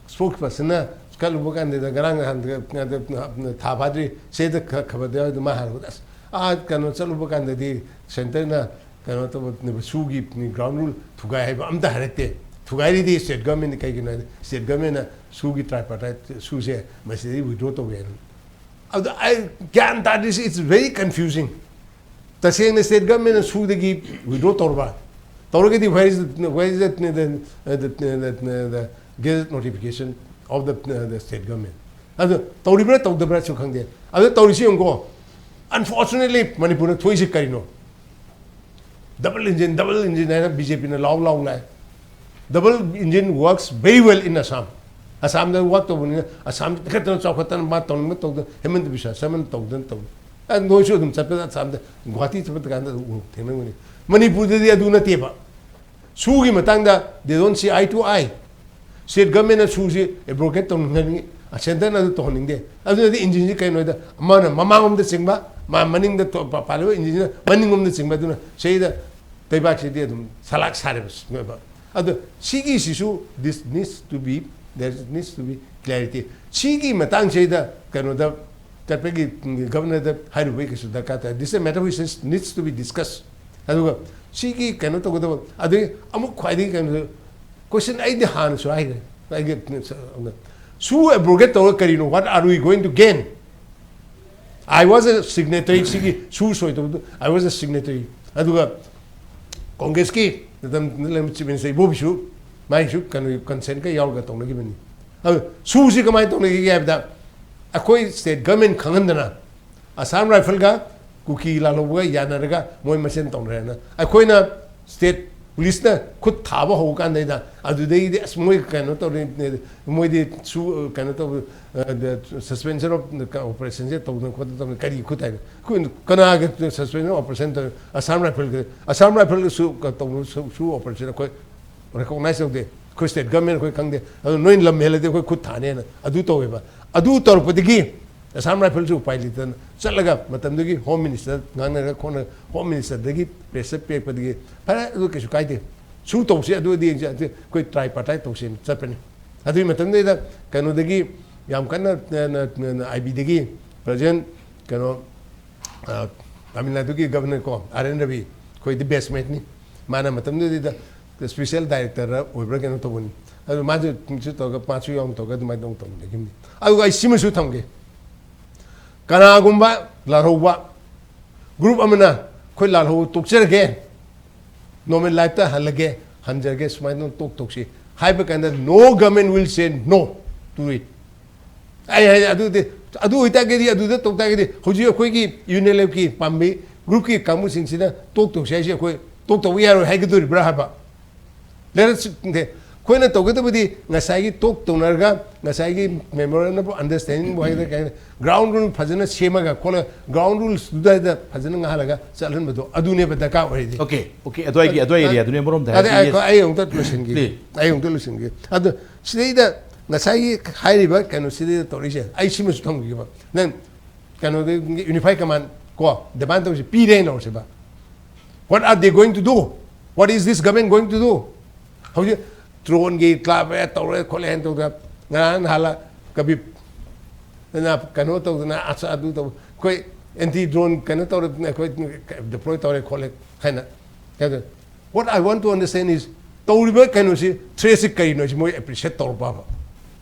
spokespersonꯅ ꯆꯠꯂꯨꯕ ꯀꯥꯟꯗ, ꯉꯔꯥꯡ ꯅꯍꯥꯟ ꯊꯥ ꯐꯥꯗ꯭ꯔꯤ ꯁꯤꯗ ꯈꯕꯔꯗ ꯌꯥꯎꯔꯤꯗꯣ, ꯃꯥ ꯍꯥꯏꯔꯛꯄꯗ, "ꯑꯁ, ꯑꯥ ꯀꯩꯅꯣ ꯆꯠꯂꯨꯕ ꯀꯥꯟꯗꯗꯤ centreꯅ ꯀꯩꯅꯣ ꯇꯧꯕ, ꯁꯨꯒꯤ ground rule ꯊꯨꯒꯥꯏ ꯍꯥꯏꯕ ꯑꯝꯇ ꯍꯥꯏꯔꯛꯇꯦ꯫ ꯊꯨꯒꯥꯏꯔꯤꯗꯤ state governmentꯅꯤ꯫ ꯀꯩꯒꯤꯅꯣ ꯍꯥꯏꯗꯤ state governmentꯅ ꯁꯨꯒꯤ tripartite ꯁꯨꯁꯦ ꯃꯁꯤꯗꯒꯤ withdraw ꯇꯧꯒꯦ ꯍꯥꯏꯅ"꯫ ꯑꯗꯨ ꯑꯩ ꯒ꯭ꯌꯥꯟ ꯇꯥꯗ꯭ꯔꯤꯁꯤ, it's very confusing꯫ ꯇꯁꯦꯡꯅ state governmentꯅ ꯁꯨꯗꯒꯤ withdraw ꯇꯧꯔꯕ? ꯇꯧꯔꯒꯗꯤ where is the, where is the, the, the, the, the, the gazette notification of the, the state government? ꯑꯗꯨ ꯇꯧꯔꯤꯕ꯭ꯔꯥ ꯇꯧꯗꯕ꯭ꯔꯥꯁꯨ ꯈꯪꯗꯦ꯫ ꯑꯗꯨ ꯇꯧꯔꯤꯁꯤ ꯌꯦꯡꯉꯨꯀꯣ, unfortunately ꯃꯅꯤꯄꯨꯔꯗ ꯊꯣꯛꯏꯁꯤ ꯀꯔꯤꯅꯣ? Double engine, double engine ꯍꯥꯏꯅ BJPꯅ ꯂꯥꯎ ꯂꯥꯎ ꯂꯥꯛꯑꯦ꯫ Double engine works very well in Assam. ꯑꯁꯥꯝꯗ work ꯇꯧꯕꯅꯤꯅ ꯑꯁꯥꯝ ꯇꯤꯡꯈꯠꯇꯅ ꯆꯥꯎꯈꯠꯇꯅ ꯃꯥ ꯇꯧꯅꯤꯡꯕ ꯇꯧꯗꯅ, ꯍꯦꯃꯟꯇ ꯕꯤꯁ꯭ꯋ ꯁꯔꯃꯅ ꯇꯧꯗꯅ ꯇꯧꯏ꯫ ꯑ, ꯅꯣꯏꯁꯨ ꯑꯗꯨꯝ ꯆꯠꯄꯗ ꯑꯁꯥꯝꯗ, ꯒꯨꯋꯥꯍꯥꯇꯤ ꯆꯠꯄ ꯀꯥꯟꯗ ꯑꯗꯨꯝ ꯎ-, ꯊꯦꯡꯅꯒꯅꯤ꯫ ꯃꯅꯤꯄꯨꯔꯗꯗꯤ ꯑꯗꯨ ꯅꯠꯇꯦꯕ꯫ ꯁꯨꯒꯤ ꯃꯇꯥꯡꯗ they don't see eye to eye꯫ State governmentꯅ ꯁꯨꯁꯤ abrogate ꯇꯧꯅꯤꯡꯉꯤ, centreꯅ ꯑꯗꯨ ꯇꯧꯍꯟꯅꯤꯡꯗꯦ꯫ ꯑꯗꯨꯅꯗꯤ engineꯁꯤ ꯀꯩꯅꯣꯗ ꯃꯥꯅ ꯃꯃꯥꯡꯂꯣꯝꯗ ꯆꯤꯡꯕ, ꯃꯥ ꯃꯅꯤꯡꯗ ꯇꯣ-, ꯄꯥ-, ꯄꯥꯜꯂꯤꯕ engineꯁꯤꯅ ꯃꯅꯤꯡꯂꯣꯝꯗ ꯆꯤꯡꯕ, ꯑꯗꯨꯅ ꯁꯤꯗ ꯂꯩꯕꯥꯛꯁꯤꯗꯤ ꯑꯗꯨꯝ ꯁꯂꯥꯛ ꯁꯥꯔꯦꯕ꯫ ꯑꯗꯣ ꯁꯤꯒꯤꯁꯤꯁꯨ this needs to be, there needs to be clarity꯫ ꯁꯤꯒꯤ ꯃꯇꯥꯡꯁꯤꯗ ꯀꯩꯅꯣꯗ ꯆꯠꯄꯒꯤ ꯒꯕꯔꯅꯔꯗ ꯍꯥꯏꯔꯨꯕꯒꯤ ꯀꯩꯁꯨ ꯗꯔꯀꯥꯔ ꯇꯥꯏ꯫ This is a matter which is, needs to be discussed. ꯑꯗꯨꯒ ꯁꯤꯒꯤ ꯀꯩꯅꯣ ꯇꯧꯒꯗꯕ, ꯑꯗꯨꯒꯤ ꯑꯃꯨꯛ ꯈ꯭ꯋꯥꯏꯗꯒꯤ ꯀꯩꯅꯣ, ꯀꯣꯏꯁꯟ ꯑꯩꯗꯤ ꯍꯥꯟꯅꯁꯨ ꯍꯥꯏꯈ꯭ꯔꯦ, ꯑꯩꯒꯤ ꯁꯨ ꯑꯦꯕ꯭ꯔꯣꯒꯦꯠ ꯇꯧꯔꯒ ꯀꯔꯤꯅꯣ? What are we going to gain? I was a signatory, ꯁꯤꯒꯤ ꯁꯨ ꯁꯣꯏꯗꯕꯗꯨ, I was a signatory. ꯑꯗꯨꯒ ꯀꯣꯡꯒ꯭ꯔꯦꯁꯀꯤ ꯃꯇꯝꯗ ꯂꯩꯔꯝꯕ ꯆꯤꯐ ꯃꯤꯅꯤꯁꯇꯔ ꯏꯕꯣꯕꯤꯁꯨ ꯃꯥꯏꯁꯨ ꯀꯩꯅꯣ ꯀꯟꯁꯦꯟꯒ ꯌꯥꯎꯔꯒ ꯇꯧꯅꯈꯤꯕꯅꯤ꯫ ꯑꯗꯨ ꯁꯨꯁꯤ ꯀꯃꯥꯏꯅ ꯇꯧꯅꯈꯤꯒꯦ ꯍꯥꯏꯕꯗ, ꯑꯩꯈꯣꯏ ꯁ꯭ꯇꯦꯠ ꯒꯚꯔꯟꯃꯦꯟ ꯈꯪꯍꯟꯗꯅ ꯑꯁꯥꯝ ꯔꯥꯏꯐꯜꯒ ꯀꯨꯀꯤ ꯂꯥꯜꯍꯧꯕꯒ ꯌꯥꯅꯔꯒ ꯃꯣꯏ ꯃꯁꯦꯟ ꯇꯧꯅꯔꯦꯅ ꯑꯩꯈꯣꯏꯅ ꯁ꯭ꯇꯦꯠ ꯄꯨꯂꯤꯁꯅ ꯈꯨꯠ ꯊꯥꯕ ꯍꯧꯕ ꯀꯥꯟꯗꯩꯗ, ꯑꯗꯨꯗꯩꯗꯤ ꯑꯁ ꯃꯣꯏ ꯀꯩꯅꯣ ꯇꯧꯔꯤ, ꯃꯣꯏꯗꯤ ꯁꯨ ꯀꯩꯅꯣ ꯇꯧꯕ, suspension of operationꯁꯦ ꯇꯧꯗꯅ ꯈꯣꯠꯇꯅ ꯇꯧꯗꯅ ꯀꯔꯤ ꯈꯨꯠ ꯍꯥꯏꯅꯣ? ꯑꯩꯈꯣꯏ ꯀꯅꯥꯒꯤ suspension of operation ꯇꯧꯔꯤ? ꯑꯁꯥꯝ ꯔꯥꯏꯐꯜꯒꯤ, ꯑꯁꯥꯝ ꯔꯥꯏꯐꯜꯒꯤ ꯁꯨ ꯇꯧꯕ ꯁꯨ operation ꯑꯩꯈꯣꯏ recognize ꯇꯧꯗꯦ꯫ ꯑꯩꯈꯣꯏ ꯁ꯭ꯇꯦꯠ ꯒꯚꯔꯟꯃꯦꯟ ꯑꯩꯈꯣꯏ ꯈꯪꯗꯦ꯫ ꯑꯗꯨ ꯅꯣꯏ ꯂꯝ ꯍꯦꯜꯂꯗꯤ ꯑꯩꯈꯣꯏ ꯈꯨꯠ ꯊꯥꯅꯦꯅ ꯑꯗꯨ ꯇꯧꯋꯦꯕ꯫ ꯑꯗꯨ ꯇꯧꯔꯛꯄꯗꯒꯤ ꯑꯁꯥꯝ ꯔꯥꯏꯐꯜꯁꯨ ꯎꯄꯥꯏ ꯂꯩꯇꯗꯅ ꯆꯠꯂꯒ ꯃꯇꯝꯗꯨꯒꯤ ꯍꯣꯝ ꯃꯤꯅꯤꯁꯇꯔ ꯉꯥꯡꯅꯔꯒ ꯈꯣꯠꯅ ꯍꯣꯝ ꯃꯤꯅꯤꯁꯇꯔꯗꯒꯤ ꯄ꯭ꯔꯦꯁꯔ ꯄꯤꯔꯛꯄꯗꯒꯤ ꯐꯔꯦ, ꯑꯗꯨ ꯀꯩꯁꯨ ꯀꯥꯏꯗꯦ, ꯁꯨ ꯇꯧꯁꯤ, ꯑꯗꯨꯗꯤ ꯌꯦꯡꯁꯤ, ꯑꯗꯨ ꯑꯩꯈꯣꯏ ꯇ꯭ꯔꯥꯏ ꯄꯥꯔꯇꯥꯏ ꯇꯧꯁꯦꯅ ꯆꯠꯄꯅꯤ꯫ ꯑꯗꯨꯒꯤ ꯃꯇꯝꯗꯨꯗ ꯀꯩꯅꯣꯗꯒꯤ ꯌꯥꯝ ꯀꯟꯅ ꯑꯥꯏ ꯕꯤꯗꯒꯤ ꯄ꯭ꯔꯖꯦꯟ ꯀꯩꯅꯣ, ꯑ, ꯇꯥꯃꯤꯜ ꯅꯥꯗꯨꯒꯤ ꯒꯚꯔꯅꯔ ꯀꯣ, ꯑꯥꯔ ꯑꯦꯟ ꯔꯕꯤ, ꯑꯩꯈꯣꯏꯗꯤ ꯕꯦꯁꯃꯦꯠꯅꯤ꯫ ꯃꯥꯅ ꯃꯇꯝꯗꯨꯗ ꯁ꯭ꯄꯦꯁꯦꯜ ꯗꯥꯏꯔꯦꯛꯇꯔ ꯑꯣꯏꯕ꯭ꯔꯥ ꯀꯩꯅꯣ ꯇꯧꯕꯅꯤ꯫ ꯑꯗꯨ ꯃꯥꯁꯨ ꯁꯨ ꯇꯧꯔꯒ, ꯃꯥꯁꯨ ꯌꯥꯎꯅ ꯇꯧꯔꯒ ꯑꯗꯨꯃꯥꯏꯅ ꯇꯧꯅ ꯇꯧꯃꯤꯟꯅꯈꯤꯕꯅꯤ꯫ ꯑꯗꯨꯒ ꯑꯩ ꯁꯤꯃꯁꯨ ꯊꯝꯒꯦ, ꯀꯅꯥꯒꯨꯝꯕ ꯂꯥꯜꯍꯧꯕ ꯒ꯭ꯔꯨꯞ ꯑꯃꯅ ꯑꯩꯈꯣꯏ ꯂꯥꯜꯍꯧꯕ ꯇꯣꯛꯆꯔꯒꯦ, ꯅꯣꯔꯃꯦꯜ ꯂꯥꯏꯐꯇ ꯍꯜꯂꯒꯦ, ꯍꯟꯖꯔꯒꯦ, ꯁꯨꯃꯥꯏꯅ ꯇꯣꯛ ꯇꯣꯛꯁꯤ ꯍꯥꯏꯕ ꯀꯥꯟꯗ, no government will say no to it꯫ ꯑꯩ ꯍꯥꯏ ꯑꯗꯨꯗꯤ, ꯑꯗꯨ ꯑꯣꯏꯇꯥꯔꯒꯗꯤ, ꯑꯗꯨꯗ ꯇꯧ ꯇꯥꯔꯒꯗꯤ ꯍꯧꯖꯤꯛ ꯑꯩꯈꯣꯏꯒꯤ ꯌꯨ ꯑꯦꯟ ꯑꯦꯜ ꯑꯦꯐꯀꯤ ꯄꯥꯝꯕꯤ ꯒ꯭ꯔꯨꯞꯀꯤ ꯀꯥꯡꯕꯨꯁꯤꯡꯁꯤꯅ ꯇꯣꯛ ꯇꯧꯁꯤ ꯍꯥꯏꯁꯦ ꯑꯩꯈꯣꯏ ꯇꯣꯛ ꯇꯧꯕ ꯌꯥꯔꯣꯏ ꯍꯥꯏꯒꯗꯣꯔꯤꯕ꯭ꯔꯥ ꯍꯥꯏꯕ? Let us, ꯑꯩꯈꯣꯏꯅ ꯇꯧꯒꯗꯕꯗꯤ ꯉꯁꯥꯏꯒꯤ ꯇꯣꯛ ꯇꯧꯅꯔꯒ ꯉꯁꯥꯏꯒꯤ memorandum of understanding ꯕꯨ ꯍꯥꯏꯒꯗ꯭ꯔꯥ ꯀꯩ ꯍꯥꯏꯅꯤ, ground rule ꯐꯖꯅ ꯁꯦꯝꯃꯒ ꯈꯣꯠꯂꯒ ground rules ꯗꯨꯗ ꯐꯖꯅ ꯉꯥꯡꯍꯜꯂꯒ ꯆꯠꯍꯟꯕꯗꯣ ꯑꯗꯨꯅꯦꯕ ꯗꯔꯀꯥꯔ ꯑꯣꯏꯔꯤꯗꯤ꯫ ꯑꯣꯀꯦ, ꯑꯣꯀꯦ, ꯑꯗꯨꯋꯥꯏꯒꯤ, ꯑꯗꯨꯋꯥꯏ ꯑꯦꯔꯤꯌꯥꯗꯨꯅꯦ ꯑꯃꯔꯣꯝꯗ ꯑꯗ ꯍꯥꯏꯔꯗꯤ, ꯑꯩ, ꯑꯩ ꯑꯃꯨꯛꯇ ꯂꯣꯏꯁꯤꯟꯒꯦ꯫ Please. ꯑꯩ ꯑꯃꯨꯛꯇ ꯂꯣꯏꯁꯤꯟꯒꯦ꯫ ꯑꯗꯣ ꯁꯤꯗꯩꯗ ꯉꯁꯥꯏꯒꯤ ꯍꯥꯏꯔꯤꯕ ꯀꯩꯅꯣꯁꯤꯗꯩꯗ ꯇꯧꯔꯛꯏꯁꯦ, ꯑꯩ ꯁꯤꯃꯁꯨ ꯊꯝꯈꯤꯕ꯫ ꯅꯪ ꯀꯩꯅꯣꯗ ꯌꯨꯅꯤꯐꯥꯏ ꯀꯃꯥꯟ ꯀꯣ ꯗꯤꯃꯥꯟ ꯇꯧꯔꯤꯁꯦ ꯄꯤꯔꯦꯅ ꯇꯧꯔꯁꯦꯕ꯫ What are they going to do? What is this government going to do? ꯍꯧꯖꯤꯛ ꯗ꯭ꯔꯣꯟꯒꯤ ꯀ꯭ꯂꯥꯞ ꯇꯧꯔꯦ ꯈꯣꯠꯂꯦ ꯍꯥꯏꯅ ꯇꯧꯗꯅ ꯉꯔꯥꯡ ꯅꯍꯥꯟꯂ ꯀꯕꯤ ꯑꯗꯨꯅ ꯀꯩꯅꯣ ꯇꯧꯗꯅ ꯑꯁ ꯑꯗꯨ ꯇꯧ, ꯑꯩꯈꯣꯏ ꯑꯦꯟꯇꯤ ꯗ꯭ꯔꯣꯟ ꯀꯩꯅꯣ ꯇꯧꯔꯦ, ꯑꯩꯈꯣꯏ ꯗꯤꯄ꯭ꯂꯣꯏ ꯇꯧꯔꯦ ꯈꯣꯠꯂꯦ ꯍꯥꯏꯅ꯫ What I want to understand is, ꯇꯧꯔꯤꯕ ꯀꯩꯅꯣꯁꯤ, ꯊ꯭ꯔꯦꯠꯁꯤ ꯀꯔꯤꯅꯣ ꯍꯥꯏꯁꯤ ꯃꯣꯏ ꯑꯦꯄ꯭ꯔꯤꯁꯤꯌꯦꯠ ꯇꯧꯔꯕꯕ?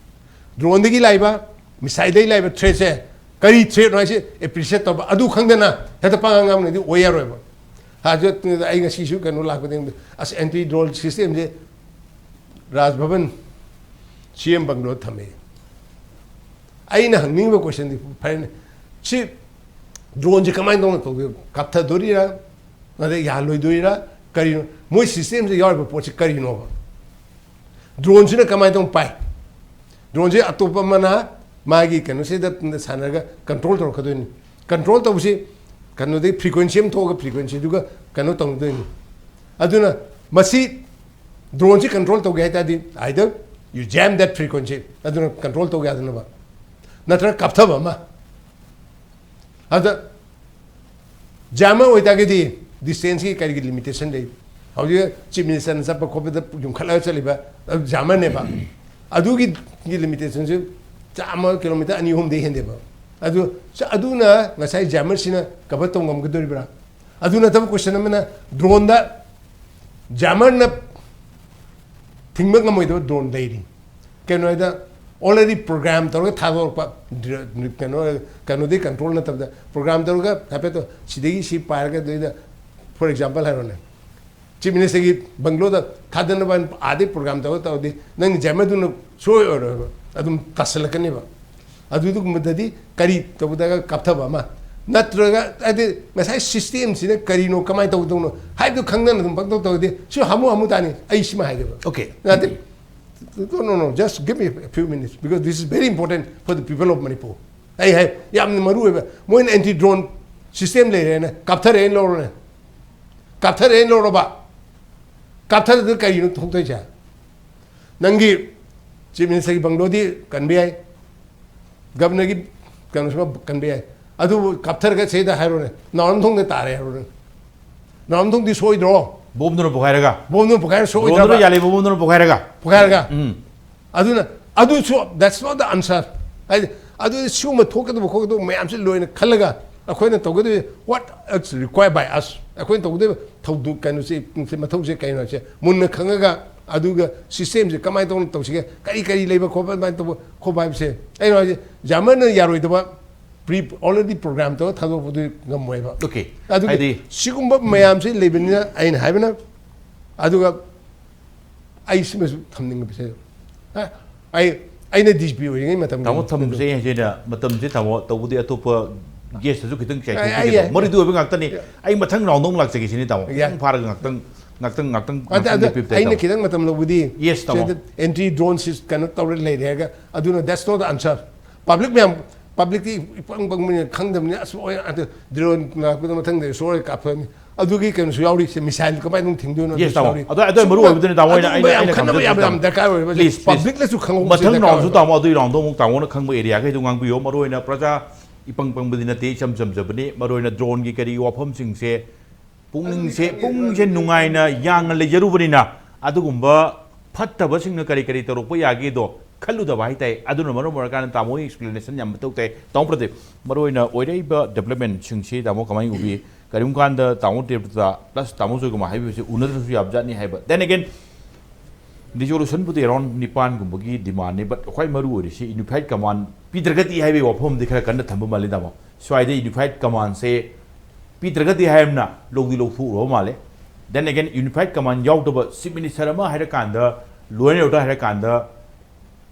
ꯗ꯭ꯔꯣꯟꯗꯒꯤ ꯂꯥꯛꯏꯕ, ꯃꯤꯁꯥꯏꯜꯗꯒꯤ ꯂꯥꯛꯏꯕ ꯊ꯭ꯔꯦꯠꯁꯦ ꯀꯔꯤ ꯊ꯭ꯔꯦꯠꯅꯣ ꯍꯥꯏꯁꯤ ꯑꯦꯄ꯭ꯔꯤꯁꯤꯌꯦꯠ ꯇꯧꯕ, ꯑꯗꯨ ꯈꯪꯗꯅ ꯍꯦꯛꯇ ꯄꯉꯥꯡ ꯉꯥꯡꯕꯅꯗꯤ ꯑꯣꯏ ꯌꯥꯔꯣꯏꯕ꯫ ꯍꯧꯖꯤꯛ ꯑꯩ ꯉꯁꯤꯁꯨ ꯀꯩꯅꯣ ꯂꯥꯛꯄꯗ, ꯑꯁ, ꯑꯦꯟꯇꯤ ꯗ꯭ꯔꯣꯟ ꯁꯤꯁꯇꯦꯝꯁꯦ ꯔꯥꯖ ꯚꯕꯟ, ꯁꯤ ꯑꯦꯝ ꯕꯪꯒ꯭ꯂꯣꯗ ꯊꯝꯃꯦ꯫ ꯑꯩꯅ ꯍꯪꯅꯤꯡꯉꯤꯕ ꯀꯣꯏꯁꯟꯗꯤ, ꯐꯔꯦꯅꯦ, ꯁꯤ ꯗ꯭ꯔꯣꯟꯁꯦ ꯀꯃꯥꯏꯅ ꯇꯧꯅ ꯇꯧꯗꯣꯏꯅꯣ? ꯀꯥꯞꯊꯗꯣꯔꯤꯔꯥ, ꯑꯗꯩ ꯌꯥꯍꯜꯂꯣꯏꯗꯣꯏꯔꯥ, ꯀꯔꯤꯅꯣ? ꯃꯣꯏ ꯁꯤꯁꯇꯦꯝꯁꯦ ꯌꯥꯎꯔꯤꯕ ꯄꯣꯠꯁꯤ ꯀꯔꯤꯅꯣꯕ? ꯗ꯭ꯔꯣꯟꯁꯤꯅ ꯀꯃꯥꯏꯅ ꯇꯧꯅ ꯄꯥꯏ? ꯗ꯭ꯔꯣꯟꯁꯦ ꯑꯇꯣꯞꯄ ꯑꯃꯅ ꯃꯥꯒꯤ ꯀꯩꯅꯣꯁꯤꯗ ꯁꯥꯟꯅꯔꯒ ꯀꯟꯇ꯭ꯔꯣꯜ ꯇꯧꯔꯛꯀꯗꯣꯏꯅꯤ꯫ ꯀꯟꯇ꯭ꯔꯣꯜ ꯇꯧꯕꯁꯤ ꯀꯩꯅꯣꯗꯒꯤ, ꯐ꯭ꯔꯤꯀ꯭ꯋꯦꯟꯁꯤ ꯑꯃ ꯊꯣꯛꯑꯒ ꯐ꯭ꯔꯤꯀ꯭ꯋꯦꯟꯁꯤꯗꯨꯒ ꯀꯩꯅꯣ ꯇꯧꯅꯗꯣꯏꯅꯤ꯫ ꯑꯗꯨꯅ ꯃꯁꯤ ꯗ꯭ꯔꯣꯟꯁꯤ ꯀꯟꯇ꯭ꯔꯣꯜ ꯇꯧꯒꯦ ꯍꯥꯏ ꯇꯥꯔꯗꯤ, either you jam that frequency, ꯑꯗꯨꯅ ꯀꯟꯇ꯭ꯔꯣꯜ ꯇꯧ ꯌꯥꯗꯅꯕ, ꯅꯠꯇ꯭ꯔꯒ ꯀꯥꯞꯊꯕ ꯑꯃ꯫ ꯑꯗ ꯖꯥꯃꯔ ꯑꯣꯏꯇꯥꯔꯒꯗꯤ ꯗꯤꯁꯇꯦꯟꯁꯀꯤ ꯀꯔꯤꯒꯤ ꯂꯤꯃꯤꯇꯦꯁꯟ ꯂꯩ? ꯍꯧꯖꯤꯛ ꯆꯤꯐ ꯃꯤꯅꯤꯁꯇꯔꯅ ꯆꯠꯄ ꯈꯣꯠꯄꯗ ꯌꯨꯝꯈꯠꯂꯒ ꯆꯠꯂꯤꯕ, ꯑꯗꯨ ꯖꯥꯃꯔꯅꯦꯕ꯫ ꯑꯗꯨꯒꯤ ꯂꯤꯃꯤꯇꯦꯁꯟꯁꯨ ꯆꯥꯝꯃ, ꯀꯤꯂꯣꯃꯤꯇꯔ ꯑꯅꯤ ꯑꯍꯨꯝꯗꯩ ꯍꯦꯟꯗꯦꯕ꯫ ꯑꯗꯨ, ꯑꯗꯨꯅ ꯉꯁꯥꯏ ꯖꯥꯃꯔꯁꯤꯅ ꯀꯚꯔ ꯇꯧ ꯉꯝꯒꯗꯣꯔꯤꯕ꯭ꯔꯥ? ꯑꯗꯨ ꯅꯠꯇꯕ ꯀꯣꯏꯁꯟ ꯑꯃꯅ, ꯗ꯭ꯔꯣꯟꯗ ꯖꯥꯃꯔꯅ ꯊꯤꯡꯕ ꯉꯝꯃꯣꯏꯗꯕ ꯗ꯭ꯔꯣꯟ ꯂꯩꯔꯤ꯫ ꯀꯩꯅꯣ ꯍꯥꯏꯗ, already program ꯇꯧꯔꯒ ꯊꯥꯗꯣꯔꯛꯄ ꯗ꯭ꯔ-, ꯀꯩꯅꯣ, ꯀꯩꯅꯣꯗꯤ ꯀꯟꯇ꯭ꯔꯣꯜ ꯅꯠꯇꯕꯗ, program ꯇꯧꯔꯒ ꯍꯥꯏꯐꯦꯠ ꯇꯧ-, ꯁꯤꯗꯒꯤ ꯁꯤ ꯄꯥꯏꯔꯒ ꯑꯗꯨꯗ, for example ꯍꯥꯏꯔꯣꯅꯦ, ꯆꯤꯐ ꯃꯤꯅꯤꯁꯇꯔꯒꯤ ꯕꯪꯒ꯭ꯂꯣꯗ ꯊꯥꯗꯅꯕ ꯑꯥꯗꯩ program ꯇꯧꯔ ꯇꯧꯔꯗꯤ ꯅꯪ ꯖꯥꯃꯔꯗꯨꯅ ꯁꯣꯏ ꯑꯣꯏꯔꯣꯏꯕ, ꯑꯗꯨꯝ ꯇꯥꯁꯜꯂꯛꯀꯅꯦꯕ꯫ ꯑꯗꯨꯗꯨꯒꯨꯝꯕꯗꯒ ꯀꯔꯤ ꯇꯧꯕꯗꯒ ꯀꯥꯞꯊꯕ ꯑꯃ, ꯅꯠꯇ꯭ꯔꯒ ꯍꯥꯏꯗꯤ ꯉꯁꯥꯏ ꯁꯤꯁꯇꯦꯝꯁꯤꯅ ꯀꯔꯤꯅꯣ, ꯀꯃꯥꯏꯅ ꯇꯧꯗꯧꯅꯣ ꯍꯥꯏꯕꯗꯨ ꯈꯪꯗꯅ ꯑꯗꯨꯝ ꯄꯪꯇꯧ ꯇꯧꯔꯗꯤ ꯁꯤ ꯍꯥꯃꯨ ꯍꯥꯃꯨ ꯇꯥꯅꯤ꯫ ꯑꯩ ꯁꯤꯃ ꯍꯥꯏꯒꯦꯕ꯫ Okay. ꯅꯠꯇꯦ, no, no, no, just give me a few minutes, because this is very important for the people of Manipur. ꯑꯩ ꯍꯥꯏ, ꯌꯥꯝꯅ ꯃꯔꯨ ꯑꯣꯏꯕ, ꯃꯣꯏꯅ ꯑꯦꯟꯇꯤ ꯗ꯭ꯔꯣꯟ ꯁꯤꯁꯇꯦꯝ ꯂꯩꯔꯦꯅ ꯀꯥꯞꯊꯔꯛꯑꯦꯅ ꯂꯧꯔꯣꯅꯦ, ꯀꯥꯞꯊꯔꯛꯑꯦꯅ ꯂꯧꯔꯕ, ꯀꯥꯞꯊꯔꯗꯨꯅ ꯀꯔꯤꯅꯣ ꯊꯣꯛꯇꯣꯏꯁꯦ? ꯅꯪꯒꯤ ꯆꯤꯐ ꯃꯤꯅꯤꯁꯇꯔꯒꯤ ꯕꯪꯒ꯭ꯂꯣꯗꯤ ꯀꯟꯕ ꯌꯥꯏ, ꯒꯕꯅꯔꯒꯤ ꯀꯩꯅꯣꯁꯤꯃ ꯀꯟꯕ ꯌꯥꯏ, ꯑꯗꯨꯕꯨ ꯀꯥꯞꯊꯔꯒ ꯁꯤꯗ ꯍꯥꯏꯔꯣꯅꯦ, ꯅꯥꯎꯔꯝꯊꯣꯡꯗ ꯇꯥꯔꯦ ꯍꯥꯏꯔꯣꯅꯦ꯫ ꯅꯥꯎꯔꯝꯊꯣꯡꯗꯤ ꯁꯣꯏꯗ꯭ꯔꯣ? ꯕꯣꯝꯗꯨꯅ ꯄꯣꯈꯥꯏꯔꯒ, ꯕꯣꯝꯗꯨꯅ ꯄꯣꯈꯥꯏꯔ ꯗ꯭ꯔꯣꯟꯗꯨꯅ ꯁꯣꯏꯗ꯭ꯔꯕ? ꯌꯥꯜꯂꯤꯕ ꯕꯣꯝꯗꯨꯅ ꯄꯣꯈꯥꯏꯔꯒ꯫ ꯄꯣꯈꯥꯏꯔꯒ꯫ ꯎꯝ. ꯑꯗꯨꯅ ꯑꯗꯨꯁꯨ, that's not the answer. ꯍꯥꯏꯗꯤ ꯑꯗꯨꯗꯤ ꯁꯤꯒꯨꯝꯕ ꯊꯣꯛꯀꯗꯕ ꯈꯣꯠꯀꯗꯕ ꯃꯌꯥꯝꯁꯦ ꯂꯣꯏꯅ ꯈꯜꯂꯒ ꯑꯩꯈꯣꯏꯅ ꯇꯧꯒꯗꯕ, what is required by us, ꯑꯩꯈꯣꯏꯅ ꯇꯧꯒꯗꯕ ꯊꯧꯗꯣꯛ ꯀꯩꯅꯣꯁꯦ, ꯃꯊꯧꯁꯦ ꯀꯩꯅꯣꯁꯦ ꯃꯨꯟꯅ ꯈꯪꯉꯒ, ꯑꯗꯨꯒ systemꯁꯦ ꯀꯃꯥꯏꯅ ꯇꯧꯅ ꯇꯧꯁꯤꯒꯦ, ꯀꯔꯤ ꯀꯔꯤ ꯂꯩꯕ ꯈꯣꯠꯄ, ꯑꯗꯨꯃꯥꯏꯅ ꯇꯧꯕ ꯈꯣꯠꯄ ꯍꯥꯏꯕꯁꯦ, ꯑꯩꯅ ꯍꯥꯏꯁꯦ, ꯖꯔꯃꯟꯅ ꯌꯥꯔꯣꯏꯗꯕ, pre already program ꯇꯧꯔ ꯊꯥꯗꯣꯛꯄꯗꯨ ꯉꯝꯃꯣꯏꯕ꯫ Okay. ꯑꯗꯨꯒꯤ ꯍꯥꯏꯗꯤ ꯁꯤꯒꯨꯝꯕ ꯃꯌꯥꯝꯁꯤ ꯂꯩꯕꯅꯤꯅ ꯑꯩꯅ ꯍꯥꯏꯕꯅ, ꯑꯗꯨꯒ ꯑꯩ ꯁꯤꯃꯁꯨ ꯊꯝꯅꯤꯡꯕ ꯄꯤꯁꯦ꯫ ꯑꯩ, ꯑꯩꯅ ꯗꯤ ꯖꯤ ꯄꯤ ꯑꯣꯏꯔꯤꯉꯩ ꯃꯇꯝꯒꯤ ꯇꯥꯃꯣ ꯊꯝꯕꯁꯦ ꯑꯩ ꯍꯥꯏꯁꯦ, ꯑꯩꯅ ꯃꯇꯝꯁꯦ ꯇꯥꯃꯣ, ꯇꯧꯕꯗꯤ ꯑꯇꯣꯞꯄ guest ꯇꯁꯨ ꯈꯤꯇꯪ ꯑꯩ, ꯑꯩ, ꯆꯥꯏꯊꯣꯛꯄꯤꯒꯦ꯫ ꯌꯥꯏ꯫ ꯃꯔꯤꯗꯨ ꯑꯣꯏꯕ ꯉꯥꯛꯇꯅꯤ꯫ ꯌꯥꯏ꯫ ꯑꯩ ꯃꯊꯪ round ꯑꯃꯨꯛ ꯂꯥꯛꯆꯒꯦ ꯁꯤꯅꯤ ꯇꯥꯃꯣ꯫ ꯌꯥꯏ꯫ ꯃꯄꯨꯡ ꯐꯥꯔꯒ ꯉꯥꯛꯇꯪ, ꯉꯥꯛꯇꯪ, ꯉꯥꯛꯇꯪ, ꯑꯗ, ꯉꯥꯛꯇꯪ ꯑꯗ ꯂꯦꯞꯄꯤꯕ ꯑꯩꯅ ꯇꯥꯃꯣ꯫ ꯈꯤꯇꯪ ꯃꯇꯝ ꯂꯧꯕꯗꯤ, Yes, ꯇꯥꯃꯣ꯫ ꯁꯤꯗ anti drone system ꯀꯩꯅꯣ ꯇꯧꯔ ꯂꯩꯔꯦ ꯍꯥꯏꯔꯒ, ꯑꯗꯨꯅ that's not the answer꯫ Public ꯃꯌꯥꯝ, publicꯗꯤ ꯏꯄꯪ ꯄꯪꯕꯅꯤꯅ ꯈꯪꯗꯕꯅꯤꯅ, ꯑꯁ, ꯍꯣꯏ, ꯑꯗꯨ drone ꯂꯥꯛꯄꯗ ꯃꯊꯪꯗ ꯁꯣꯏ ꯀꯥꯞꯊꯣꯛꯑꯅꯤ꯫ ꯑꯗꯨꯒꯤ ꯀꯩꯅꯣꯁꯨ ꯌꯥꯎꯔꯤ, ꯁꯤ missile ꯀꯃꯥꯏꯅ ꯑꯗꯨꯝ ꯊꯤꯡꯗꯣꯏꯅꯣ? Yes, ꯑꯗꯨꯁꯨ ꯇꯥꯃꯣ꯫ ꯌꯥꯎꯔꯤ꯫ ꯑꯗꯣ, ꯑꯗꯣ ꯃꯔꯨ ꯑꯣꯏꯕꯗꯨꯅꯤ ꯇꯥꯃꯣ, ꯑꯩꯅ, ꯑꯗꯨꯒꯨꯝꯕ ꯑꯩꯅ, ꯌꯥꯝ ꯑꯩꯅ ꯈꯟꯅꯕ ꯈꯪꯕꯗ-, ꯌꯥꯕ ꯌꯥꯝ ꯗꯔꯀꯥꯔ ꯑꯣꯏꯕ꯫ Please, please. Publicꯅꯁꯨ ꯈꯪꯍꯧꯕꯁꯦ ꯃꯊꯪ ꯗꯔꯀꯥꯔ roundꯁꯨ ꯑꯣꯏꯕ꯫ ꯇꯥꯃꯣ, ꯑꯗꯨꯒꯤ roundꯗꯣ ꯑꯃꯨꯛ ꯇꯥꯃꯣꯅ ꯈꯪꯕ areaꯈꯩꯗꯣ ꯉꯥꯡꯕꯤꯌꯣ꯫ ꯃꯔꯨꯑꯣꯏꯅ ꯄ꯭ꯔꯖꯥ ꯏꯄꯪ ꯄꯪꯕꯗꯤ ꯅꯠꯇꯦ, ꯏꯆꯝ ꯆꯝꯖꯕꯅꯤ꯫ ꯃꯔꯨꯑꯣꯏꯅ droneꯒꯤ ꯀꯔꯤ ꯋꯥꯐꯝꯁꯤꯡꯁꯦ, ꯄꯨꯛꯅꯤꯡꯁꯦ, ꯄꯨꯛꯅꯤꯡꯁꯦ ꯅꯨꯡꯉꯥꯏꯅ ꯌꯥꯡꯅ ꯂꯩꯖꯔꯨꯕꯅꯤꯅ, ꯑꯗꯨꯒꯨꯝꯕ ꯐꯠꯇꯕꯁꯤꯡꯅ ꯀꯔꯤ ꯀꯔꯤ ꯇꯧꯔꯛꯄ ꯌꯥꯒꯦꯗꯣ ꯈꯜꯂꯨꯗꯕ ꯍꯥꯏꯇꯥꯔꯦ꯫ ꯑꯗꯨꯅ ꯃꯔꯝ ꯑꯣꯏꯔꯀꯥꯟꯗ ꯇꯥꯃꯣꯒꯤ explanation ꯌꯥꯝ ꯃꯊꯧ ꯇꯥꯏ꯫ ꯇꯥꯃꯣ ꯄ꯭ꯔꯗꯤꯞ, ꯃꯔꯨꯑꯣꯏꯅ ꯑꯣꯏꯔꯛꯏꯕ developmentꯁꯤꯡꯁꯤ ꯇꯥꯃꯣ ꯀꯃꯥꯏꯅ ꯎꯕꯤ? ꯀꯔꯤꯒꯨꯝꯕ ꯀꯥꯟꯗ ꯇꯥꯃꯣ ꯇꯦꯞꯇ plus ꯇꯥꯃꯣ ꯖꯣꯏꯀꯨꯃꯥꯔ ꯍꯥꯏꯕꯤꯕꯁꯤ ꯎꯅꯗ꯭ꯔꯁꯨ ꯌꯥꯕꯖꯥꯠꯅꯤ ꯍꯥꯏꯕ꯫ Then again, resolutionꯕꯨꯗꯤ around ꯅꯤꯄꯥꯟꯒꯨꯝꯕꯒꯤ demandꯅꯤ, but ꯈ꯭ꯋꯥꯏ ꯃꯔꯨ ꯑꯣꯏꯔꯤꯁꯤ unified command ꯄꯤꯗ꯭ꯔꯒꯗꯤ ꯍꯥꯏꯕꯒꯤ ꯋꯥꯐꯝꯗꯤ ꯈꯔ ꯀꯟꯅ ꯊꯝꯕ ꯃꯥꯜꯂꯤ ꯇꯥꯃꯣ꯫ ꯁ꯭ꯋꯥꯏꯗ unified commandꯁꯦ ꯄꯤꯗ꯭ꯔꯒꯗꯤ ꯍꯥꯏꯕꯅ ꯂꯧꯗꯤ ꯂꯧꯊꯣꯛꯎꯔꯕ ꯃꯥꯜꯂꯦ꯫ Then again, unified command ꯌꯥꯎꯗꯕ chief minister ꯑꯃ ꯍꯥꯏꯔꯀꯥꯟꯗ, ꯂꯣꯏꯅ ꯌꯧꯗ ꯍꯥꯏꯔꯀꯥꯟꯗ,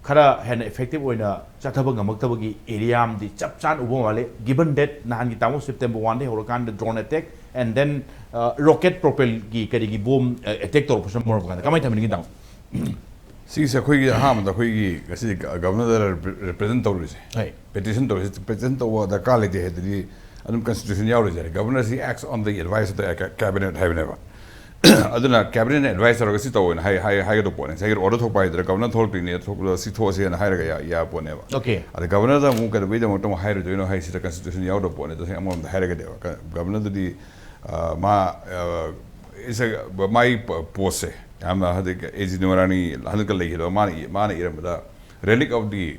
ꯈꯔ ꯍꯦꯟꯅ effective ꯑꯣꯏꯅ ꯆꯠꯊꯕ ꯉꯝꯃꯛꯇꯕꯒꯤ area ꯑꯃꯗꯤ ꯆꯞ ꯆꯥꯅ ꯎꯕ ꯃꯥꯜꯂꯦ꯫ Given that ꯅꯍꯥꯟꯒꯤ ꯇꯥꯃꯣ September oneꯗꯒꯤ ꯍꯧꯔꯀꯥꯟꯗ drone attack and then, uh, rocket propelꯒꯤ ꯀꯔꯤꯒꯤ bomb, uh, attack ꯇꯧꯔꯛꯄꯁꯤꯅ ꯃꯔꯝ ꯑꯣꯏꯔꯀꯥꯟꯗ ꯀꯃꯥꯏꯅ ꯊꯝꯕꯤꯅꯤꯡꯉꯤ ꯇꯥꯃꯣ? ꯁꯤꯒꯤꯁꯦ ꯑꯩꯈꯣꯏꯒꯤ ꯑꯍꯥꯟꯕꯗ ꯑꯩꯈꯣꯏꯒꯤ ꯉꯁꯤꯗꯤ ꯒ-, governorꯗ repre-, represent ꯇꯧꯔꯤꯁꯦ꯫ ꯍꯣꯏ꯫ Petition ꯇꯧꯔꯤꯁꯦ, petition ꯇꯧꯕ ꯗꯔꯀꯥꯔ ꯂꯩꯇꯦ ꯍꯥꯏꯗꯤ ꯑꯗꯨꯝ constitution ꯌꯥꯎꯔꯤꯁꯦ꯫ Governorꯁꯤ acts on the advice of the ca-, cabinet ꯍꯥꯏꯕꯅꯦꯕ꯫ ꯑꯗꯨꯅ cabinetꯅ advice ꯇꯧꯔꯒ ꯁꯤ ꯇꯧꯑꯣꯅ ꯍꯥꯏ-, ꯍꯥꯏ-, ꯍꯥꯏꯒꯗꯧꯕ ꯄꯣꯠꯅꯦ꯫ ꯉꯁꯥꯏꯒꯤ order ꯊꯣꯛꯄ ꯍꯥꯏꯗꯨꯗ governor ꯊꯣꯛꯂꯛꯇꯣꯏꯅꯦ, ꯊꯣꯛꯂ ꯁꯤ ꯊꯣꯛꯑꯁꯦꯅ ꯍꯥꯏꯔꯒ ꯌꯥ-, ꯌꯥꯕ ꯄꯣꯠꯅꯦꯕ꯫ Okay꯫ ꯑꯗ governorꯗ ꯑꯃꯨꯛ ꯀꯩꯗꯧꯕꯩꯗꯃꯛꯇ ꯑꯃꯨꯛ ꯍꯥꯏꯔꯨꯗꯣꯏꯅꯣ ꯍꯥꯏꯁꯤꯗ constitution ꯌꯥꯎꯗꯕ ꯄꯣꯠꯅꯦ꯫ ꯇꯁꯦꯡꯅ ꯑꯃꯔꯣꯝꯗ ꯍꯥꯏꯔꯒꯗꯤꯕ ꯀ-, governorꯗꯨꯗꯤ, ꯑ, ꯃꯥ, ꯑ, is a, ꯃꯥꯒꯤ ꯄ-, postꯁꯦ ꯌꯥꯝꯅ ꯍꯧꯖꯤꯛ ꯑꯦ ꯖꯤ ꯅꯤꯃꯔꯥꯅꯤ ꯍꯟꯗꯛꯀ ꯂꯩꯈꯤꯗꯕ ꯃꯥꯅ ꯏ-, ꯃꯥꯅ ꯏꯔꯝꯕꯗ relic of the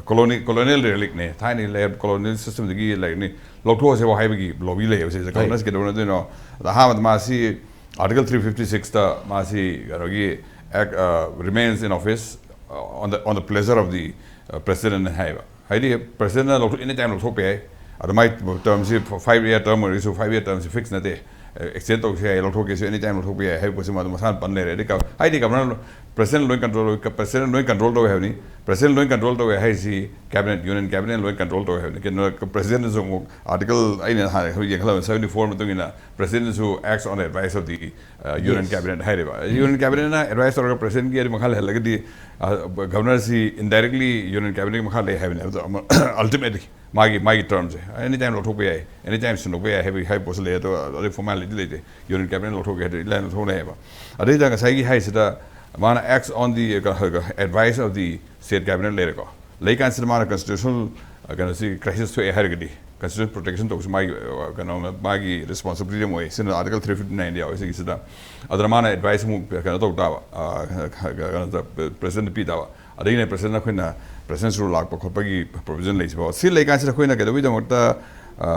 colonial colonial relicꯅꯦ, ꯊꯥꯏꯅꯒꯤ ꯂꯩꯔ colonial systemꯗꯒꯤ ꯂꯩꯔꯅꯤ, ꯂꯧꯊꯣꯛꯑꯁꯦꯕ ꯍꯥꯏꯕꯒꯤ lobby ꯂꯩꯌꯦꯕ ꯁꯤꯁꯦ꯫ Governorꯁꯦ ꯀꯩꯗꯧꯅꯗꯣꯏꯅꯣ? ꯑꯗ ꯑꯍꯥꯟꯕꯗ ꯃꯥꯁꯤ article three fifty sixꯇ ꯃꯥꯁꯤ ꯀꯩꯅꯣꯒꯤ act, uh, remains in office, uh, on the on the pleasure of the, uh, president ꯍꯥꯏꯕ꯫ ꯍꯥꯏꯗꯤ presidentꯅ ꯂꯧꯊꯣꯛ any time ꯂꯧꯊꯣꯛꯄ ꯌꯥꯏ꯫ ꯑꯗ ꯃꯥꯏ termꯁꯤ five year term ꯑꯣꯏꯔꯒꯁꯨ five year termꯁꯤ fix ꯅꯠꯇꯦ꯫ Extend ꯇꯧꯁꯨ ꯌꯥꯏ, ꯂꯧꯊꯣꯛꯀꯦꯁꯨ any time ꯂꯧꯊꯣꯛꯄ ꯌꯥꯏ ꯍꯥꯏꯕ ꯄꯣꯠꯁꯤ ꯃꯥꯗꯣ ꯃꯁꯥꯅ ꯄꯟ ꯂꯩꯔꯦ꯫ ꯍꯥꯏꯗꯤ ꯀ- ꯍꯥꯏꯗꯤ governor, president ꯂꯣꯏ control, president ꯂꯣꯏ control ꯇꯧꯋꯦ ꯍꯥꯏꯕꯅꯤ꯫ President ꯂꯣꯏ control ꯇꯧꯋꯦ ꯍꯥꯏꯁꯤ cabinet, union cabinet ꯂꯣꯏ control ꯇꯧꯋꯦ ꯍꯥꯏꯕꯅꯤ꯫ ꯀꯩꯅꯣ, presidentꯅꯁꯨ ꯑꯃꯨꯛ article ꯑꯩꯅ ꯍꯥꯟꯅ ꯍꯧꯖꯤꯛ ꯌꯦꯡꯈꯠꯂꯕ seventy four ꯃꯇꯨꯡ ꯏꯟꯅ presidentꯅꯁꯨ acts on the advice of the, uh, union cabinet ꯍꯥꯏꯔꯦꯕ꯫ Union cabinetꯅ advice ꯇꯧꯔꯒ presidentꯀꯤ ꯑꯗꯨ ꯃꯈꯥ ꯂꯩꯍꯜꯂꯒꯗꯤ, uh, governorꯁꯤ indirectly union cabinetꯀꯤ ꯃꯈꯥ ꯂꯩ ꯍꯥꯏꯕꯅꯦ꯫ ꯑꯗꯣ ꯑꯃ- ultimately ꯃꯥꯒꯤ ꯃꯥꯒꯤ termꯁꯦ any time ꯂꯧꯊꯣꯛꯄ ꯌꯥꯏ, any time ꯁꯤꯟꯗꯣꯛꯄ ꯌꯥꯏ ꯍꯥꯏꯕꯒꯤ ꯍꯥꯏꯕ ꯄꯣꯠꯁꯨ ꯂꯩ꯫ ꯑꯗꯣ ꯑꯗꯨꯒꯤ formality ꯂꯩꯇꯦ꯫ Union cabinet ꯂꯧꯊꯣꯛꯀꯦ ꯍꯥꯏꯗꯤ line ꯂꯧꯊꯣꯛꯅꯩꯌꯦꯕ꯫ ꯑꯗꯩꯗ ꯉꯁꯥꯏꯒꯤ ꯍꯥꯏꯁꯤꯗ ꯃꯥꯅ acts on the, uh, advice of the state cabinet ꯂꯩꯔꯦꯀꯣ꯫ ꯂꯩꯀꯥꯟꯁꯤꯗ ꯃꯥꯅ constitutional, uh, ꯀꯩꯅꯣꯁꯤ crisis ꯊꯣꯛꯑꯦ ꯍꯥꯏꯔꯒꯗꯤ constitutional protection ꯇꯧꯕꯁꯤ ꯃꯥꯒꯤ, uh, ꯀꯩꯅꯣ, ꯃꯥꯒꯤ responsibility ꯑꯃ ꯑꯣꯏ꯫ ꯁꯤꯅ article three fifty nine ꯌꯥꯎꯋꯦ ꯁꯤꯒꯤꯁꯤꯗ꯫ ꯑꯗꯨꯅ ꯃꯥꯅ advice ꯑꯃꯨꯛ ꯀꯩꯅꯣ ꯇꯧ ꯇꯥꯕ, uh, ꯀꯩꯅꯣꯗ presidentꯗ ꯄꯤ ꯇꯥꯕ꯫ ꯑꯗꯒꯤꯅꯦ presidentꯅ ꯑꯩꯈꯣꯏꯅ president's rule ꯂꯥꯛꯄ ꯈꯣꯠꯄꯒꯤ provision ꯂꯩꯁꯤꯐꯥꯎ꯫ ꯁꯤ ꯂꯩꯀꯥꯟꯁꯤꯗ ꯑꯩꯈꯣꯏꯅ ꯀꯩꯗꯧꯕꯒꯤꯗꯃꯛꯇ, ꯑ,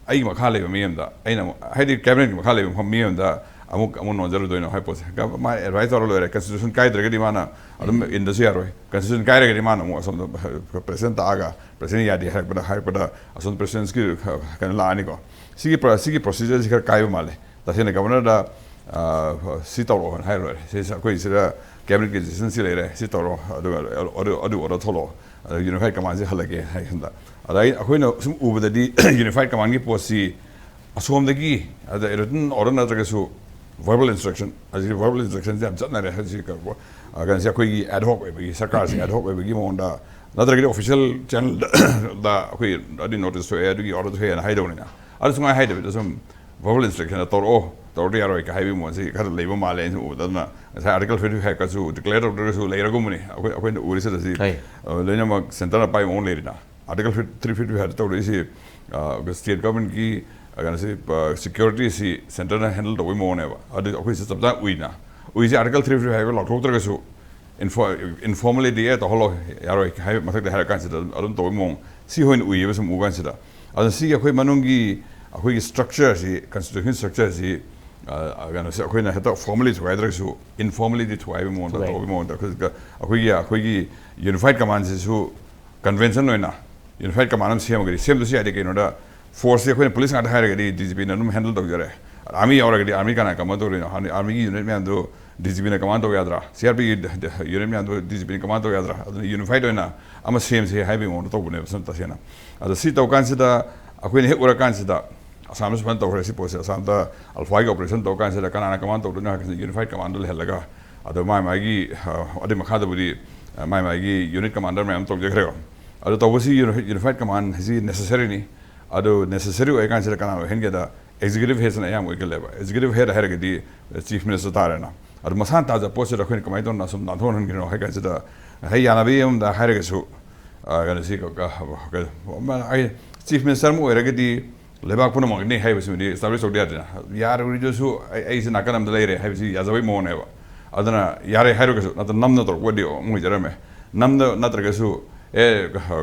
ꯑꯩꯒꯤ ꯃꯈꯥ ꯂꯩꯕ ꯃꯤ ꯑꯃꯗ, ꯑꯩꯅ ꯑꯃꯨꯛ, ꯍꯥꯏꯗꯤ cabinetꯀꯤ ꯃꯈꯥ ꯂꯩꯕ ꯃꯤ ꯑꯃꯗ ꯑꯃꯨꯛ ꯑꯃꯨꯛ ꯅꯣꯟꯖꯔꯨꯗꯣꯏꯅꯣ ꯍꯥꯏꯕ ꯄꯣꯠꯁꯦ꯫ ꯃꯥ advice ꯇꯧꯔ ꯂꯣꯏꯔꯦ꯫ Constitution ꯀꯥꯏꯗ꯭ꯔꯒꯗꯤ ꯃꯥꯅ ꯑꯗꯨꯝ ꯏꯟꯗꯁꯨ ꯌꯥꯔꯣꯏ꯫ Constitution ꯀꯥꯏꯔꯒꯗꯤ ꯃꯥꯅ ꯑꯃꯨꯛ ꯑꯁꯣꯝꯗ president ꯇꯥꯛꯑꯒ president ꯌꯥꯗꯦ ꯍꯥꯏꯔꯛꯄꯗ, ꯍꯥꯏꯔꯛꯄꯗ ꯑꯁꯣꯝ presidentꯀꯤ ꯀꯩꯅꯣ ꯂꯥꯛꯑꯅꯤꯀꯣ꯫ ꯁꯤꯒꯤ ꯄ꯭ꯔ-, ꯁꯤꯒꯤ procedureꯁꯤ ꯈꯔ ꯀꯥꯏꯕ ꯃꯥꯜꯂꯦ꯫ ꯇꯁꯦꯡꯅ governorꯗ, ꯑ, ꯁꯤ ꯇꯧꯔꯛꯑꯣ ꯍꯥꯏꯅ ꯍꯥꯏꯔ ꯂꯣꯏꯔꯦ꯫ ꯁꯤ, ꯑꯩꯈꯣꯏ ꯁꯤꯗ cabinetꯀꯤ decision ꯁꯤ ꯂꯩꯔꯦ, ꯁꯤ ꯇꯧꯔꯣ, ꯑꯗꯨꯒ ꯑꯗꯨ, ꯑꯗꯨ order ꯊꯣꯛꯂꯛꯑꯣ, ꯑꯗ unified commandꯁꯤ ꯍꯜꯂꯛꯀꯦ ꯍꯥꯏ ꯈꯟꯕ꯫ ꯑꯗ ꯑꯩ, ꯑꯩꯈꯣꯏꯅ ꯁꯨꯝ ꯎꯕꯗꯗꯤ unified commandꯀꯤ ꯄꯣꯠꯁꯤ ꯑꯁꯣꯝꯗꯒꯤ ꯑꯗ written order ꯅꯠꯇ꯭ꯔꯒꯁꯨ verbal instruction, ꯍꯧꯖꯤꯛ verbal instructionꯁꯦ ꯌꯥꯝ ꯆꯠꯅꯔꯦ ꯍꯧꯖꯤꯛ ꯀꯩꯅꯣꯁꯦ꯫ ꯑꯩꯈꯣꯏꯒꯤ ad hoc ꯑꯣꯏꯕꯒꯤ, ꯁꯔꯀꯥꯔꯁꯤ ad hoc ꯑꯣꯏꯕꯒꯤ ꯃꯑꯣꯡꯗ, ꯅꯠꯇ꯭ꯔꯒꯗꯤ official channelꯗ ꯑꯩꯈꯣꯏ ꯑꯗꯨꯒꯤ notice ꯊꯣꯛꯑꯦ, ꯑꯗꯨꯒꯤ order ꯊꯣꯛꯑꯦꯅ ꯍꯥꯏꯗꯧꯅꯤꯅ꯫ ꯑꯗꯨ ꯁꯨꯃꯥꯏꯅ ꯍꯥꯏꯗꯕꯤꯗ ꯁꯨꯝ verbal instructionꯗ ꯇꯧꯔꯛꯑꯣ, ꯇꯧꯔꯛꯇ ꯌꯥꯔꯣꯏ ꯀ ꯍꯥꯏꯕꯒꯤ ꯃꯑꯣꯡꯁꯤ ꯈꯔ ꯂꯩꯕ ꯃꯥꯜꯂꯦ ꯑꯩꯅ ꯎꯕꯗ꯫ ꯑꯗꯨꯅ ꯉꯁꯥꯏ article fifty fiveꯀꯁꯨ declare ꯇꯧꯗ꯭ꯔꯒꯁꯨ ꯂꯩꯔꯒꯨꯝꯕꯅꯤ꯫ ꯑꯩꯈꯣꯏ, ꯑꯩꯈꯣꯏꯅ ꯎꯔꯤꯁꯤꯗ ꯁꯤ, ꯑ, ꯂꯣꯏꯅꯃꯛ centreꯅ ꯄꯥꯏꯕ ꯃꯑꯣꯡ ꯂꯩꯔꯤꯅ꯫ Article three fifty five ꯇꯧꯔꯛꯏꯁꯤ, ꯑ, state governmentꯀꯤ, ꯑ, ꯀꯩꯅꯣꯁꯤ, ꯑ, securityꯁꯤ centreꯅ handle ꯇꯧꯕꯒꯤ ꯃꯑꯣꯡꯅꯦꯕ꯫ ꯑꯗꯨ ꯑꯩꯈꯣꯏꯁꯤ ꯆꯞ ꯆꯥꯅ ꯎꯏꯅ꯫ ꯎꯏꯁꯤ article three fifty five ꯂꯥꯎꯊꯣꯛꯇ꯭ꯔꯒꯁꯨ ꯏꯟꯐꯣꯔꯃꯦꯂꯤꯇꯤ ꯑꯦ ꯇꯧꯍꯜꯂꯣ, ꯌꯥꯔꯣꯏ ꯍꯥꯏꯕ ꯃꯊꯛꯇ ꯍꯥꯏꯔ ꯀꯥꯟꯁꯤꯗ ꯑꯗꯨꯝ ꯇꯧꯕꯒꯤ ꯃꯑꯣꯡ ꯁꯤ ꯑꯣꯏꯅ ꯎꯏꯌꯦꯕ ꯁꯨꯝ ꯎ ꯀꯥꯟꯁꯤꯗ꯫ ꯑꯗꯨꯅ ꯁꯤꯒꯤ ꯑꯩꯈꯣꯏ ꯃꯅꯨꯡꯒꯤ ꯑꯩꯈꯣꯏꯒꯤ ꯁ꯭ꯇ꯭ꯔꯛꯆꯔꯁꯤ, ꯀꯟꯁꯇꯤꯇ꯭ꯌꯨꯁꯟ ꯁ꯭ꯇ꯭ꯔꯛꯆꯔꯁꯤ ꯀꯩꯅꯣꯁꯦ ꯑꯩꯈꯣꯏꯅ ꯍꯦꯛꯇ ꯐꯣꯔꯃꯦꯂꯤ ꯊꯨꯒꯥꯏꯗ꯭ꯔꯒꯁꯨ ꯏꯟꯐꯣꯔꯃꯦꯂꯤꯗꯤ ꯊꯨꯒꯥꯏꯕ ꯃꯑꯣꯡꯗ ꯇꯧꯕꯒꯤ ꯃꯑꯣꯡꯗ ꯑꯩꯈꯣꯏꯒꯤ ꯑꯩꯈꯣꯏꯒꯤ ꯌꯨꯅꯤꯐꯥꯏꯠ ꯀꯃꯥꯟꯁꯤꯁꯨ ꯀꯟꯚꯦꯟꯁꯟ ꯑꯣꯏꯅ ꯌꯨꯅꯤꯐꯥꯏꯠ ꯀꯃꯥꯟ ꯑꯃ ꯁꯦꯝꯃꯒꯗꯤ, ꯁꯦꯝꯗꯁꯨ ꯌꯥꯗꯦ꯫ ꯀꯩꯅꯣꯗ ꯐꯣꯔꯁꯁꯤ ꯑꯩꯈꯣꯏꯅ ꯄꯨꯂꯤꯁ ꯉꯥꯛꯇ ꯍꯥꯏꯔꯒꯗꯤ ꯗꯤ ꯖꯤ ꯄꯤꯅ ꯑꯗꯨꯝ ꯍꯦꯟꯗꯜ ꯇꯧꯖꯔꯦ꯫ ꯑꯥꯔꯃꯤ ꯌꯥꯎꯔꯒꯗꯤ ꯑꯥꯔꯃꯤ ꯀꯅꯥ ꯀꯃꯥꯟ ꯇꯧꯗꯣꯏꯅꯣ? ꯑꯥꯔꯃꯤꯒꯤ ꯌꯨꯅꯤꯠ ꯃꯌꯥꯝꯗꯨ ꯗꯤ ꯖꯤ ꯄꯤꯅ ꯀꯃꯥꯟ ꯇꯧ ꯌꯥꯗ꯭ꯔꯥ? ꯁꯤ ꯑꯥꯔ ꯄꯤꯒꯤ ꯌꯨꯅꯤꯠ ꯃꯌꯥꯝꯗꯨ ꯗꯤ ꯖꯤ ꯄꯤꯅ ꯀꯃꯥꯟ ꯇꯧ ꯌꯥꯗ꯭ꯔꯥ? ꯑꯗꯨꯅ ꯌꯨꯅꯤꯐꯥꯏꯠ ꯑꯣꯏꯅ ꯑꯃ ꯁꯦꯝꯁꯦ ꯍꯥꯏꯕꯒꯤ ꯃꯑꯣꯡꯗ ꯇꯧꯕꯅꯦꯕ ꯁꯨꯝ ꯇꯁꯦꯡꯅ꯫ ꯑꯗꯣ ꯁꯤ ꯇꯧ ꯀꯥꯟꯁꯤꯗ ꯑꯩꯈꯣꯏꯅ ꯍꯦꯛ ꯎꯔꯀꯥꯟꯁꯤꯗ ꯑꯁꯥꯝꯗꯁꯨ ꯐꯖꯅ ꯇꯧꯈ꯭ꯔꯦ ꯁꯤ ꯄꯣꯠꯁꯦ꯫ ꯑꯁꯥꯝꯗ ꯑꯜꯐꯥꯒꯤ ꯑꯣꯄꯔꯦꯁꯟ ꯇꯧ ꯀꯥꯟꯁꯤꯗ ꯀꯅꯥꯅ ꯀꯃꯥꯟ ꯇꯧꯗꯣꯏꯅꯣ ꯍꯥꯏ ꯀꯥꯟꯁꯤꯗ ꯌꯨꯅꯤꯐꯥꯏꯠ ꯀꯃꯥꯟꯗꯣ ꯂꯩꯍꯜꯂꯒ, ꯑꯗꯣ ꯃꯥꯏ ꯃꯥꯒꯤ ꯑ, ꯑꯗꯨꯏ ꯃꯈꯥꯗꯕꯨꯗꯤ ꯑ, ꯃꯥꯏ ꯃꯥꯒꯤ ꯌꯨꯅꯤꯠ ꯀꯃꯥꯟꯗꯔ ꯃꯌꯥꯝ ꯇꯧꯖꯈ꯭ꯔꯦꯕ꯫ ꯑꯗꯣ ꯇꯧꯕꯁꯤ ꯌꯨꯅꯤꯐꯥꯏꯠ ꯀꯃꯥꯟ ꯍꯥꯏꯁꯤ ꯅꯦꯁꯦꯁꯔꯤꯅꯤ꯫ ꯑꯗꯣ ꯅꯦꯁꯦꯁꯔꯤ ꯑꯣꯏꯔꯀꯥꯟꯁꯤꯗ ꯀꯅꯥꯅ ꯑꯣꯏꯍꯟꯒꯦꯗ ꯑꯦꯛꯖꯤꯀ꯭ꯌꯨꯇꯤꯚ ꯍꯦꯗꯁꯤꯅ ꯑꯌꯥꯝꯕ ꯑꯣꯏꯒꯜꯂꯦꯕ꯫ ꯑꯦꯛꯖꯤꯀ꯭ꯌꯨꯇꯤꯚ ꯍꯦꯗ ꯍꯥꯏꯔꯒꯗꯤ ꯆꯤꯐ ꯃꯤꯅꯤꯁꯇꯔ ꯇꯥꯔꯦꯅ꯫ ꯑꯗꯣ ꯃꯁꯥꯅ ꯇꯥꯖꯕ ꯄꯣꯠꯁꯤꯗ ꯑꯩꯈꯣꯏꯅ ꯀꯃꯥꯏꯅ ꯇꯧꯅ ꯁꯨꯝ ꯅꯥꯟꯊꯣꯛꯍꯟꯒꯅꯣ ꯍꯥꯏ ꯀꯥꯟꯁꯤꯗ, ꯍꯦꯛ ꯌꯥꯅꯕ ꯑꯃꯗ ꯍꯥꯏꯔꯒꯁꯨ, ꯑ, ꯀꯩꯅꯣꯁꯤ ꯀ-, ꯀ-, ꯀ-, ꯑꯃ, ꯑꯩ ꯆꯤꯐ ꯃꯤꯅꯤꯁꯇꯔ ꯑꯃ ꯑꯣꯏꯔꯒꯗꯤ ꯂꯩꯕꯥꯛ ꯄꯨꯝꯅꯃꯛꯅꯤ ꯍꯥꯏꯕꯁꯤꯃꯗꯤ ꯑꯦꯁꯇꯥꯕ꯭ꯂꯤꯁ ꯇꯧꯗ ꯌꯥꯗꯦꯅ꯫ ꯌꯥꯔꯣꯏꯗꯁꯨ ꯑꯩ, ꯑꯩꯁꯦ ꯅꯥꯀꯟ ꯑꯃꯗ ꯂꯩꯔꯦ ꯍꯥꯏꯕꯁꯤ ꯌꯥꯖꯕꯩ ꯃꯑꯣꯡꯅꯦꯕ꯫ ꯑꯗꯨꯅ ꯌꯥꯔꯦ ꯍꯥꯏꯔꯒꯁꯨ ꯅꯠꯇ꯭ꯔ ꯅꯝꯅ ꯇꯧꯔꯛꯄꯗꯤ ꯑꯃ ꯑꯣꯏꯖꯔꯝꯃꯦ꯫ ꯅꯝꯅ ꯅꯠꯇ꯭ꯔꯒꯁꯨ ꯑꯦ,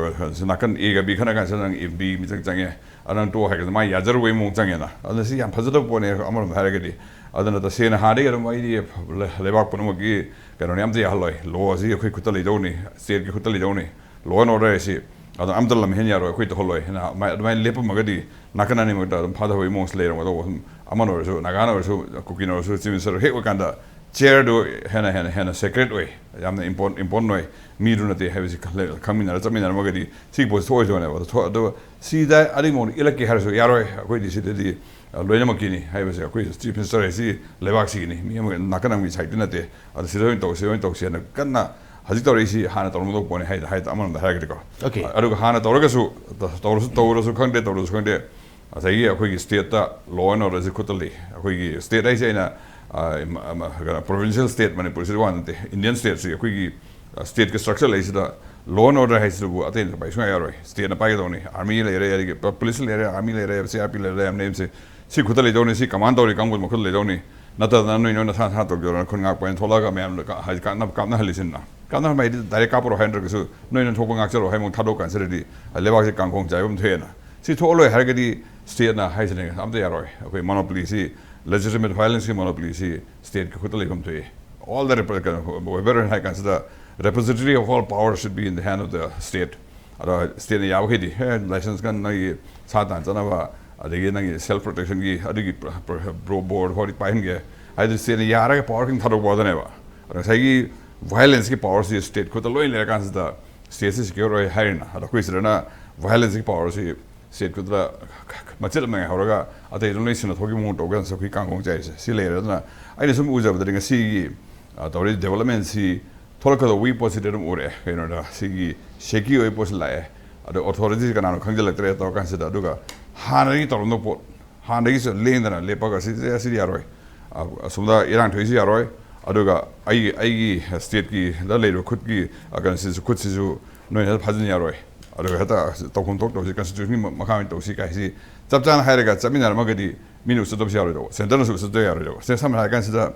ꯁꯤ ꯅꯥꯀꯟ ꯑꯦꯒ ꯕꯤ ꯈꯠꯅ ꯀꯥꯟꯁꯤꯗ ꯅꯪ ꯑꯦ ꯕꯤ ꯃꯤꯆꯪ ꯆꯪꯉꯦ, ꯑꯗꯨ ꯅꯪ ꯇꯣꯛꯑꯣ ꯍꯥꯏꯔꯒꯗꯤ ꯃꯥ ꯌꯥꯖꯔꯨꯕꯩ ꯃꯑꯣꯡ ꯆꯪꯉꯦꯅ꯫ ꯑꯗꯨꯅ ꯁꯤ ꯌꯥꯝ ꯐꯖꯗꯕ ꯄꯣꯠꯅꯦ ꯑꯃꯔꯣꯝꯗ ꯍꯥꯏꯔꯒꯗꯤ꯫ ꯑꯗꯨꯅ ꯇꯁꯦꯡꯅ ꯍꯥꯟꯅꯗꯒꯤ ꯑꯗꯨꯝ ꯑꯩꯗꯤ ꯂꯩꯕꯥꯛ ꯄꯨꯝꯅꯃꯛꯀꯤ ꯀꯩꯅꯣꯅꯦ, ꯑꯝꯇ ꯌꯥꯍꯜꯂꯣꯏ꯫ ꯂꯣ ꯑꯁꯤ ꯑꯩꯈꯣꯏ ꯈꯨꯠꯇ ꯂꯩꯗꯧꯅꯤ, ꯁ꯭ꯇꯦꯠꯀꯤ ꯈꯨꯠꯇ ꯂꯩꯗꯧꯅꯤ꯫ ꯂꯣ ꯑꯦꯟ ꯑꯣꯔꯗꯔ ꯍꯥꯏꯁꯤ ꯑꯗꯣ ꯑꯝꯇ ꯂꯝꯍꯦꯟ ꯌꯥꯔꯣꯏ, ꯑꯩꯈꯣꯏ ꯇꯧꯍꯜꯂꯣꯏ ꯍꯥꯏꯅ ꯑꯗꯨꯃꯥꯏꯅ, ꯑꯗꯨꯃꯥꯏꯅ ꯂꯦꯞꯄꯝꯃꯒꯗꯤ ꯅꯥꯀꯟ ꯑꯅꯤꯃꯛꯇ ꯑꯗꯨꯝ ꯐꯥꯊꯕꯒꯤ ꯃꯑꯣꯡꯁꯦ ꯂꯩꯔꯝꯒꯗꯧꯕ꯫ ꯁꯨꯝ ꯑꯃꯅ ꯑꯣꯏꯔꯁꯨ, ꯅꯥꯒꯥꯅ ꯑꯣꯏꯔꯁꯨ, ꯀꯨꯀꯤꯅ ꯑꯣꯏꯔꯁꯨ, ꯆꯤꯐ ꯃꯤꯅꯤꯁꯇꯔ ꯍꯦꯛ ꯑꯣꯏꯀꯥꯟꯗ ꯆꯤꯌꯔꯗꯨ ꯍꯦꯟꯅ, ꯍꯦꯟꯅ, ꯍꯦꯟꯅ ꯁꯦꯀ꯭ꯔꯦꯠ ꯑꯣꯏ, ꯌꯥꯝꯅ ꯏꯝꯄꯣꯔ-, ꯏꯝꯄꯣꯔꯇꯦꯟ ꯑꯣꯏ꯫ ꯃꯤꯗꯨ ꯅꯠꯇꯦ ꯍꯥꯏꯕꯁꯤ ꯈꯜꯂꯦ-, ꯈꯪꯃꯤꯟꯅꯔ ꯆꯠꯃꯤꯟꯅꯔꯝꯃꯒꯗꯤ ꯁꯤꯒꯤ ꯄꯣꯠꯁꯤ ꯊꯣꯛꯑꯣꯏꯗꯣꯏꯅꯦꯕ꯫ ꯑꯗꯣ ꯊꯣꯛ-, ꯑꯗꯣ ꯁꯤꯗ ꯑꯔꯤꯡꯕ ꯏꯜꯂꯛꯀꯦ ꯍꯥꯏꯔꯁꯨ ꯌꯥꯔꯣꯏ꯫ ꯑꯩꯈꯣꯏꯗꯤ ꯁꯤꯗꯗꯤ, ꯑ, ꯂꯣꯏꯅꯃꯛꯀꯤꯅꯤ ꯍꯥꯏꯕꯁꯦ, ꯑꯩꯈꯣꯏ ꯆꯤꯐ ꯃꯤꯅꯤꯁꯇꯔ ꯍꯥꯏꯁꯤ ꯂꯩꯕꯥꯛꯁꯤꯒꯤꯅꯤ, ꯃꯤ ꯑꯃꯒꯤ ꯅꯥꯀꯟ ꯑꯃꯒꯤ ꯁꯥꯏꯠꯇꯤ ꯅꯠꯇꯦ꯫ ꯑꯗꯣ ꯁꯤꯗ ꯑꯣꯏꯅ ꯇꯧꯁꯤ, ꯑꯣꯏꯅ ꯇꯧꯁꯤ ꯍꯥꯏꯅ ꯀꯟꯅ ꯍꯧꯖꯤꯛ ꯇꯧꯔꯛꯏꯁꯤ ꯍꯥꯟꯅ ꯇꯧꯔꯝꯒꯗꯧꯕ ꯄꯣꯠꯅꯤ ꯍꯥꯏ, ꯍꯥꯏ ꯑꯃꯔꯣꯝꯗ ꯍꯥꯏꯔꯒꯗꯤꯀꯣ꯫ Okay. ꯑꯗꯨꯒ ꯍꯥꯟꯅ ꯇꯧꯔꯒꯁꯨ, ꯇꯧꯔꯁꯨ, ꯇꯧꯔꯁꯨ ꯈꯪꯗꯦ, ꯇꯧꯔꯁꯨ ꯈꯪꯗꯦ, ꯉꯁꯥꯏꯒꯤ ꯑꯩꯈꯣꯏꯒꯤ ꯁ꯭ꯇꯦꯠꯇ ꯂꯣ ꯑꯦꯟ ꯑꯣꯔꯗꯔꯁꯤ ꯈꯨꯠꯇ ꯂꯩ꯫ ꯑꯩꯈꯣꯏꯒꯤ ꯁ꯭ꯇꯦꯠ ꯍꯥꯏꯁꯦ ꯑꯩꯅ, ꯑ, ꯏꯃ-, ꯑꯃ, ꯀꯩꯅꯣ, ꯄ꯭ꯔꯣꯚꯤꯟꯁꯤꯌꯦꯜ ꯁ꯭ꯇꯦꯠ ꯃꯅꯤꯄꯨꯔꯁꯤꯗ ꯋꯥ ꯅꯠꯇꯦ, ꯏꯟꯗꯤꯌꯥꯟ ꯁ꯭ꯇꯦꯠꯁꯤ ꯑꯩꯈꯣꯏꯒꯤ, ꯑ, ꯁ꯭ꯇꯦꯠꯀꯤ ꯁ꯭ꯇ꯭ꯔꯛꯆꯔ ꯂꯩꯁꯤꯗ ꯂꯣ ꯑꯦꯟ ꯑꯣꯔꯗꯔ ꯍꯥꯏꯁꯤꯗꯕꯨ ꯑꯇꯩꯅ ꯄꯥꯏ ꯁꯨꯡꯌꯥ ꯌꯥꯔꯣꯏ꯫ ꯁ꯭ꯇꯦꯠꯅ ꯄꯥꯏꯒꯗꯧꯅꯤ꯫ ꯑꯥꯔꯃꯤ ꯂꯩꯔꯦ, ꯑꯗꯒꯤ ꯄ-, ꯄꯨꯂꯤꯁ ꯂꯩꯔꯦ, ꯑꯥꯔꯃꯤ ꯂꯩꯔꯦ, ꯁꯤ ꯑꯥꯔ ꯄꯤ ꯂꯩꯔꯦ, ꯌꯥꯝ ꯂꯩꯔꯤꯁꯦ꯫ ꯁꯤ ꯈꯨꯠꯇ ꯂꯩꯗꯧꯅꯤ, ꯁꯤ ꯀꯃꯥꯟ ꯇꯧꯔꯤ ꯀꯥꯡꯕꯨ ꯃꯈꯨꯠꯇ ꯂꯩꯗꯧꯅꯤ꯫ ꯅꯠꯇꯗꯅ ꯅꯣꯏ ꯅꯣꯏ ꯅꯁꯥ ꯅꯁꯥ ꯇꯧꯖꯔꯣꯅ ꯈꯨꯟ ꯉꯥꯛꯄ ꯍꯥꯏꯅ ꯊꯣꯛꯂꯛꯑꯒ ꯃꯌꯥꯝꯅ ꯀ-, ꯍꯥꯏꯗꯤ ꯀꯥꯞꯅ-, ꯀꯥꯞꯅꯍꯜꯂꯤꯁꯤꯅ꯫ ꯀꯥꯞꯅꯍꯟꯕ ꯍꯥꯏꯗꯤ ꯗꯥꯏꯔꯦꯛ ꯀꯥꯞꯄꯔꯣ ꯍꯥꯏ ꯅꯠꯇ꯭ꯔꯒꯁꯨ ꯅꯣꯏꯅ ꯊꯣꯛꯄ ꯉꯥꯛꯆꯔꯣ ꯍꯥꯏ ꯃꯑꯣꯡ ꯊꯥꯗꯣꯛ ꯀꯥꯟꯁꯤꯗꯗꯤ ꯂꯩꯕꯥꯛꯁꯦ ꯀꯥꯡꯈꯣꯡ ꯆꯥꯏꯕ ꯑꯃ ꯊꯣꯛꯑꯦꯅ꯫ ꯁꯤ ꯊꯣꯛꯍꯜꯂꯣꯏ ꯍꯥꯏꯔꯒꯗꯤ ꯁ꯭ꯇꯦꯠꯅ ꯍꯥꯏꯁꯤꯅꯦ ꯑꯝꯇ ꯌꯥꯔꯣꯏ꯫ ꯑꯩꯈꯣꯏ ꯃꯣꯅꯣꯄꯣꯂꯤꯁꯤ, ꯂꯦꯖꯤꯇꯤꯃꯦꯠ ꯚꯥꯏꯑꯣꯂꯦꯟꯁꯀꯤ ꯃꯣꯅꯣꯄꯣꯂꯤꯁꯤ ꯁ꯭ꯇꯦꯠꯀꯤ ꯈꯨꯠꯇ ꯂꯩꯐꯝ ꯊꯣꯛꯏ꯫ ꯑꯣꯜ ꯗ ꯔꯦꯄ-, ꯀꯩꯅꯣ, ꯋꯦꯕꯔ ꯍꯥꯏ ꯀꯥꯟꯁꯤꯗ repository of all power should be in the hand of the state. ꯑꯗꯣ ꯁ꯭ꯇꯦꯠꯅ ꯌꯥꯕꯈꯩꯗꯤ, "ꯑꯦ, ꯂꯥꯏꯁꯦꯟꯁ ꯀꯟ ꯅꯪꯒꯤ ꯁꯥ ꯇꯥꯟ ꯆꯠꯅꯕ, ꯑꯗꯒꯤ ꯅꯪꯒꯤ ꯁꯦꯜꯐ ꯄ꯭ꯔꯣꯇꯦꯛꯁꯟꯒꯤ ꯑꯗꯨꯒꯤ ꯄ꯭ꯔ-, ꯄ꯭ꯔ-, ꯕ꯭ꯔꯣ-, ꯕꯣꯔꯗ ꯐꯥꯎꯗꯤ ꯄꯥꯏꯍꯟꯒꯦ" ꯍꯥꯏꯗꯤ ꯁ꯭ꯇꯦꯠꯅ ꯌꯥꯔꯒ ꯄꯋꯥꯔ ꯈꯤꯇꯪ ꯊꯥꯗꯣꯛꯄ ꯑꯗꯨꯅꯦꯕ꯫ ꯑꯗꯣ ꯉꯁꯥꯏꯒꯤ ꯚꯥꯏꯑꯣꯂꯦꯟꯁꯀꯤ ꯄꯋꯥꯔꯁꯤ ꯁ꯭ꯇꯦꯠ ꯈꯨꯠꯇ ꯂꯣꯏ ꯂꯩꯔꯀꯥꯟꯁꯤꯗ ꯁ꯭ꯇꯦꯠꯁꯤ ꯁꯦꯀ꯭ꯌꯣꯔ ꯑꯣꯏ ꯍꯥꯏꯔꯤꯅ꯫ ꯑꯗꯣ ꯑꯩꯈꯣꯏ ꯁꯤꯗꯅ ꯚꯥꯏꯑꯣꯂꯦꯟꯁꯀꯤ ꯄꯋꯥꯔꯁꯤ ꯁ꯭ꯇꯦꯠ ꯈꯨꯠꯇ ꯃꯆꯦꯠ ꯑꯃ ꯉꯥꯏꯍꯧꯔꯒ ꯑꯇꯩꯗꯨ ꯂꯣꯏ ꯁꯤꯟꯅ ꯊꯣꯛꯈꯤꯕ ꯃꯑꯣꯡ ꯇꯧ ꯀꯥꯟꯁꯤꯗ ꯑꯩꯈꯣꯏ ꯀꯥꯡꯈꯣꯡ ꯆꯥꯏꯔꯤꯁꯦ ꯁꯤ ꯂꯩꯔꯦ꯫ ꯑꯗꯨꯅ ꯑꯩꯅ ꯁꯨꯝ ꯎꯖꯕꯗꯗꯤ ꯉꯁꯤꯒꯤ, ꯑ, ꯇꯧꯔꯤꯕ ꯗꯤꯕꯂꯞꯃꯦꯟꯁꯤ ꯊꯣꯛꯂꯛꯀꯗꯧꯕꯒꯤ ꯄꯣꯠꯁꯤꯗꯤ ꯑꯗꯨꯝ ꯎꯔꯛꯑꯦ꯫ ꯀꯩꯅꯣꯗ ꯁꯤꯒꯤ ꯁꯦꯀꯤ ꯑꯣꯏꯕ ꯄꯣꯠꯁꯤ ꯂꯥꯛꯑꯦ꯫ ꯑꯗꯣ ꯑꯣꯊꯣꯔꯤꯇꯤꯁꯤ ꯀꯅꯥꯅꯣ ꯈꯪꯖꯤꯜꯂꯛꯇ꯭ꯔꯦ ꯇꯧꯔꯀꯥꯟꯁꯤꯗ꯫ ꯑꯗꯨꯒ ꯍꯥꯟꯅꯗꯒꯤ ꯇꯧꯔꯝꯗꯧꯕ ꯄꯣꯠ, ꯍꯥꯟꯅꯗꯒꯤꯁꯨ ꯂꯦꯡꯗꯅ ꯂꯦꯞꯄꯒ ꯁꯤꯗꯤ, ꯁꯤꯗꯤ ꯌꯥꯔꯣꯏ꯫ ꯑ, ꯑꯁꯣꯝꯗ ꯏꯔꯥꯡ ꯊꯣꯛꯏꯁꯤ ꯌꯥꯔꯣꯏ꯫ ꯑꯗꯨꯒ ꯑꯩꯒꯤ, ꯑꯩꯒꯤ ꯁ꯭ꯇꯦꯠꯀꯤꯗ ꯂꯩꯔꯤꯕ ꯈꯨꯠꯀꯤ, ꯑ, ꯀꯩꯅꯣꯁꯤꯁꯨ, ꯈꯨꯠꯁꯤꯁꯨ ꯅꯣꯏꯅ ꯍꯦꯛꯇ ꯐꯥꯖꯤꯟ ꯌꯥꯔꯣꯏ꯫ ꯑꯗꯨꯒ ꯍꯦꯛꯇ ꯇꯧꯐꯝ ꯊꯣꯛꯇꯕꯁꯤ ꯀꯟꯁꯇꯤꯇ꯭ꯌꯨꯁꯟꯒꯤ ꯃ-, ꯃꯈꯥ ꯑꯣꯏꯅ ꯇꯧꯁꯤ ꯀꯥꯏꯁꯤ ꯆꯞ ꯆꯥꯅ ꯍꯥꯏꯔꯒ ꯆꯠꯃꯤꯟꯅꯔꯝꯃꯒꯗꯤ ꯃꯤꯅ ꯎꯁꯤꯠꯇꯕꯁꯨ ꯌꯥꯔꯣꯏꯗꯧꯕ, ꯁꯦꯟꯇꯔꯅꯁꯨ ꯎꯁꯤꯠꯇꯕ ꯌꯥꯔꯣꯏꯗꯧꯕ꯫ ꯁꯦ-, ꯁꯝꯅ ꯍꯥꯏꯔ ꯀꯥꯟꯁꯤꯗ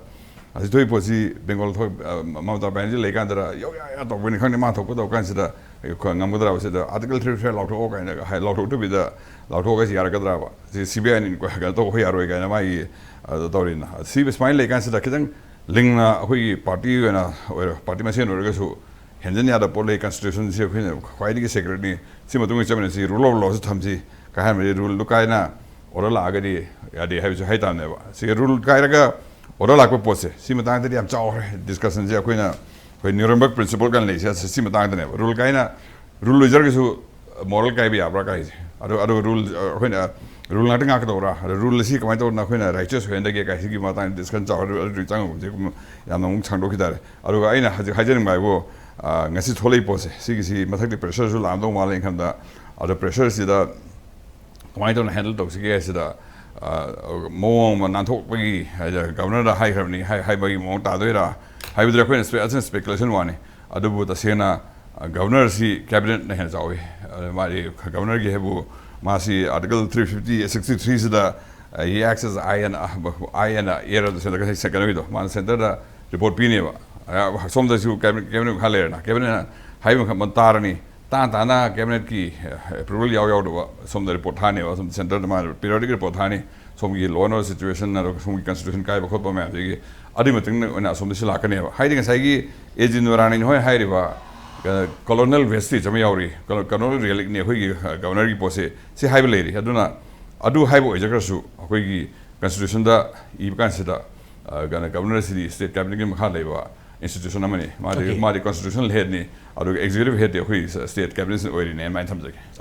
ꯍꯧꯖꯤꯛ ꯊꯣꯛꯏ ꯄꯣꯠꯁꯤ ꯕꯦꯡꯒꯣꯜ ꯊꯣꯛ-, ꯑ, ꯃꯃꯇꯥ ꯕꯦꯅꯔꯖꯤ ꯂꯩꯀꯥꯟꯗ ꯌꯧ ꯌꯥ ꯌꯥ ꯇꯧꯕꯅꯤ ꯈꯪꯗꯦ, ꯃꯥ ꯊꯣꯛꯄ ꯇꯧꯕ ꯀꯥꯟꯁꯤꯗ ꯑꯩꯈꯣꯏ ꯉꯝꯒꯗ꯭ꯔꯕ ꯁꯤꯗ ꯑꯥꯔꯇꯤꯀꯜ ꯊ꯭ꯔꯤ ꯐꯤꯐꯇꯤ ꯐꯥꯏꯚ ꯂꯥꯎꯊꯣꯛꯑꯣ ꯀꯥꯏꯅ ꯍꯥꯏ-, ꯂꯥꯎꯊꯣꯛꯇꯕꯤꯗ ꯂꯥꯎꯊꯣꯛꯑꯒ ꯁꯤ ꯌꯥꯔꯛꯀꯗ꯭ꯔꯕ? ꯁꯤ ꯁꯤ ꯕꯤ ꯑꯥꯏꯅ ꯏꯟꯀ꯭ꯋꯥꯏꯔꯤ ꯀꯩꯅꯣ ꯇꯧꯕ ꯌꯥꯔꯣꯏ ꯀꯥꯏꯅ ꯃꯥꯒꯤ, ꯑ, ꯇꯧꯔꯤꯅ꯫ ꯁꯤ ꯁꯨꯃꯥꯏꯅ ꯂꯩꯀꯥꯟꯁꯤꯗ ꯈꯤꯇꯪ ꯂꯤꯡꯅ ꯑꯩꯈꯣꯏꯒꯤ ꯄꯥꯔꯇꯤ ꯑꯣꯏꯅ ꯑꯣꯏꯔꯣ, ꯄꯥꯔꯇꯤ ꯃꯁꯦꯟ ꯑꯣꯏꯔꯒꯁꯨ ꯍꯦꯟꯖꯟ ꯌꯥꯗꯕ ꯄꯣꯠ ꯂꯩ, ꯀꯟꯁꯇꯤꯇ꯭ꯌꯨꯁꯟꯁꯤ ꯑꯩꯈꯣꯏꯅ ꯈ꯭ꯋꯥꯏꯗꯒꯤ ꯁꯦꯀ꯭ꯔꯦꯠꯅꯤ, ꯁꯤ ꯃꯇꯨꯡ ꯏꯟꯅ ꯆꯠꯃꯤꯟꯅꯁꯤ, ꯔꯨꯜ ꯑꯣꯐ ꯂꯣꯁꯤ ꯊꯝꯁꯤ ꯀꯥꯏ ꯍꯥꯏꯔꯝꯕꯗꯤ ꯔꯨꯜꯗꯨ ꯀꯥꯏꯅ ꯑꯣꯔꯗꯔ ꯂꯥꯛꯑꯒꯗꯤ ꯌꯥꯗꯦ ꯍꯥꯏꯕꯁꯨ ꯍꯥꯏꯇꯥꯕꯅꯦꯕ꯫ ꯁꯤ ꯔꯨꯜ ꯀꯥꯏꯔꯒ ꯑꯣꯔꯗꯔ ꯂꯥꯛꯄ ꯄꯣꯠꯁꯦ ꯁꯤ ꯃꯇꯥꯡꯗꯗꯤ ꯌꯥꯝ ꯆꯥꯎꯔꯦ ꯗꯤꯁꯀꯁꯟꯁꯦ꯫ ꯑꯩꯈꯣꯏꯅ ꯑꯩꯈꯣꯏ ꯅ꯭ꯌꯨꯔꯦꯝꯕꯔꯒ ꯄ꯭ꯔꯤꯟꯁꯤꯄꯜ ꯀꯥꯏꯅ ꯂꯩꯁꯦ ꯁꯤ ꯃꯇꯥꯡꯗꯅꯦꯕ꯫ ꯔꯨꯜ ꯀꯥꯏꯅ, ꯔꯨꯜ ꯂꯣꯏꯖꯔꯒꯁꯨ ꯃꯣꯔꯦꯜ ꯀꯥꯏꯕ ꯌꯥꯕ꯭ꯔꯥ ꯀꯥꯏꯁꯦ꯫ ꯑꯗꯨ, ꯑꯗꯨꯒ ꯔꯨꯜ, ꯑꯩꯈꯣꯏꯅ ꯔꯨꯜ ꯉꯥꯛꯇ ꯉꯥꯛꯀꯗꯧꯕ꯭ꯔꯥ? ꯑꯗ ꯔꯨꯜ ꯑꯁꯤ ꯀꯃꯥꯏꯅ ꯇꯧꯗꯅ ꯑꯩꯈꯣꯏꯅ ꯔꯥꯏꯆꯁ ꯑꯣꯏꯍꯟꯗꯒꯦ ꯀꯥꯏ ꯁꯤꯒꯤ ꯃꯇꯥꯡꯗ ꯗꯤꯁꯀꯁꯟ ꯆꯥꯎꯔ ꯑꯗꯨ ꯆꯪꯉꯒꯨꯝꯁꯦ꯫ ꯌꯥꯝꯅ ꯑꯃꯨꯛ ꯁꯥꯡꯗꯣꯛꯈꯤ ꯇꯥꯔꯦ꯫ ꯑꯗꯨꯒ ꯑꯩꯅ ꯍꯧꯖꯤꯛ ꯍꯥꯏꯖꯅꯤꯡꯕ ꯍꯥꯏꯕꯨ, ꯑ, ꯉꯁꯤ ꯊꯣꯛꯂꯛꯏ ꯄꯣꯠꯁꯦ ꯁꯤꯒꯤꯁꯤ ꯃꯊꯛꯇꯤ ꯄ꯭ꯔꯦꯁꯔꯁꯨ ꯂꯥꯛꯑꯝꯗꯧ ꯃꯥꯜꯂꯦ ꯑꯩꯅ ꯈꯟꯕꯗ꯫ ꯑꯗꯣ ꯄ꯭ꯔꯦꯁꯔꯁꯤꯗ ꯀꯃꯥꯏꯅ ꯇꯧꯅ ꯍꯦꯟꯗꯜ ꯇꯧꯁꯤꯒꯦ ꯍꯥꯏꯁꯤꯗ, ꯑ, ꯃꯑꯣꯡ ꯑꯃ ꯅꯥꯟꯊꯣꯛꯄꯒꯤ ꯍꯥꯏꯗꯤ ꯒꯚꯔꯅꯔꯗ ꯍꯥꯏꯈ꯭ꯔꯕꯅꯤ ꯍꯥꯏ-, ꯍꯥꯏꯕꯒꯤ ꯃꯑꯣꯡ ꯇꯥꯗꯣꯏꯔꯥ ꯍꯥꯏꯕꯗꯨꯗꯤ ꯑꯩꯈꯣꯏꯅ ꯁ꯭ꯄꯦ-, ꯑꯁꯤꯅ ꯁ꯭ꯄꯦꯀꯨꯂꯦꯁꯟ ꯋꯥꯅꯤ꯫ ꯑꯗꯨꯕꯨ ꯇꯁꯦꯡꯅ, ꯑ, ꯒꯚꯔꯅꯔꯁꯤ ꯀꯦꯕꯤꯅꯦꯠꯅ ꯍꯦꯟꯅ ꯆꯥꯎꯏ꯫ ꯑ, ꯃꯥꯗꯤ ꯒꯚꯔꯅꯔꯒꯤ ꯍꯥꯏꯕꯨ ꯃꯥꯁꯤ ꯑꯥꯔꯇꯤꯀꯜ ꯊ꯭ꯔꯤ ꯐꯤꯐꯇꯤ, ꯁꯤꯛꯁꯇꯤ ꯊ꯭ꯔꯤꯁꯤꯗ He acts as eye and, eye and ear of the centre, ꯀꯩꯅꯣꯒꯤꯗꯣ, ꯃꯥꯅ ꯁꯦꯟꯇꯔꯗ ꯔꯤꯄꯣꯔꯠ ꯄꯤꯅꯦꯕ꯫ ꯑ, ꯁꯣꯝꯗꯁꯨ ꯀꯦꯕꯤꯅꯦꯠ, ꯀꯦꯕꯤꯅꯦꯠ ꯃꯈꯥ ꯂꯩꯔꯦꯅ, ꯀꯦꯕꯤꯅꯦꯠꯅ ꯍꯥꯏꯕ ꯃꯈꯩ ꯃꯇꯝ ꯇꯥꯔꯅꯤ, ꯇꯥ ꯇꯥꯅ ꯀꯦꯕꯤꯅꯦꯠꯀꯤ ꯑꯦꯄ꯭ꯔꯨꯕꯦꯜ ꯌꯥꯎ ꯌꯥꯎꯗꯕ ꯁꯣꯝꯗ ꯔꯤꯄꯣꯔꯠ ꯊꯥꯅꯦꯕ, ꯁꯣꯝꯗ ꯁꯦꯟꯇꯔꯗ ꯃꯥꯅ ꯄꯤꯔꯤꯌꯣꯗꯤꯛ ꯔꯤꯄꯣꯔꯠ ꯊꯥꯅꯤ, ꯁꯣꯝꯒꯤ ꯂꯣ ꯑꯦꯟ ꯑꯣꯔꯗꯔ ꯁꯤꯆꯨꯋꯦꯁꯟ, ꯑꯗꯨꯒ ꯁꯣꯝꯒꯤ ꯀꯟꯁꯇꯤꯇ꯭ꯌꯨꯁꯟ ꯀꯥꯏꯕ ꯈꯣꯠꯄ ꯃꯌꯥꯝꯗꯒꯤ ꯑꯗꯨꯒꯤ ꯃꯇꯨꯡ ꯏꯟꯅ ꯑꯣꯏꯅ ꯑꯁꯣꯝꯗ ꯁꯤ ꯂꯥꯛꯀꯅꯦꯕ꯫ ꯍꯥꯏꯗꯤ ꯉꯁꯥꯏꯒꯤ ꯑꯦ ꯖꯤ ꯅꯨꯔꯥꯅꯤꯟ ꯍꯣꯏ ꯍꯥꯏꯔꯤꯕ, ꯑ, ꯀꯣꯂꯣꯅꯦꯜ ꯋꯦꯁꯇꯦꯖ ꯑꯃ ꯌꯥꯎꯔꯤ, ꯀꯣꯂꯣ-, ꯀꯣꯂꯣꯅꯦꯜ ꯔꯤꯂꯤꯛꯅꯤ ꯑꯩꯈꯣꯏꯒꯤ, ꯑ, ꯒꯕꯔꯅꯔꯒꯤ ꯄꯣꯠꯁꯦ, ꯁꯤ ꯍꯥꯏꯕ ꯂꯩꯔꯤ꯫ ꯑꯗꯨꯅ ꯑꯗꯨ ꯍꯥꯏꯕ ꯑꯣꯏꯖꯈ꯭ꯔꯁꯨ, ꯑꯩꯈꯣꯏꯒꯤ ꯀꯟꯁꯇꯤꯇ꯭ꯌꯨꯁꯟꯗ ꯏꯕ ꯀꯥꯟꯁꯤꯗ, ꯑ, ꯀꯩꯅꯣ, ꯒꯕꯔꯅꯔꯁꯤꯗꯤ ꯁ꯭ꯇꯦꯠ ꯀꯦꯕꯤꯅꯦꯠꯀꯤ ꯃꯈꯥ ꯂꯩꯕ ꯏꯟꯁꯇꯤꯇ꯭ꯌꯨꯁꯟ ꯑꯃꯅꯤ꯫ ꯃꯥꯗꯤ, Okay. ꯃꯥꯗꯤ ꯀꯟꯁꯇꯤꯇ꯭ꯌꯨꯁꯅꯦꯜ ꯍꯦꯗꯅꯤ, ꯑꯗꯨꯒ ꯑꯦꯛꯖꯤꯀ꯭ꯌꯨꯇꯤꯚ ꯍꯦꯗꯇꯤ ꯑꯩꯈꯣꯏ ꯁ꯭ꯇꯦꯠ ꯀꯦꯕꯤꯅꯦꯠꯁꯤꯅ ꯑꯣꯏꯔꯤꯅꯦ, ꯑꯗꯨꯃꯥꯏꯅ ꯊꯝꯖꯒꯦ꯫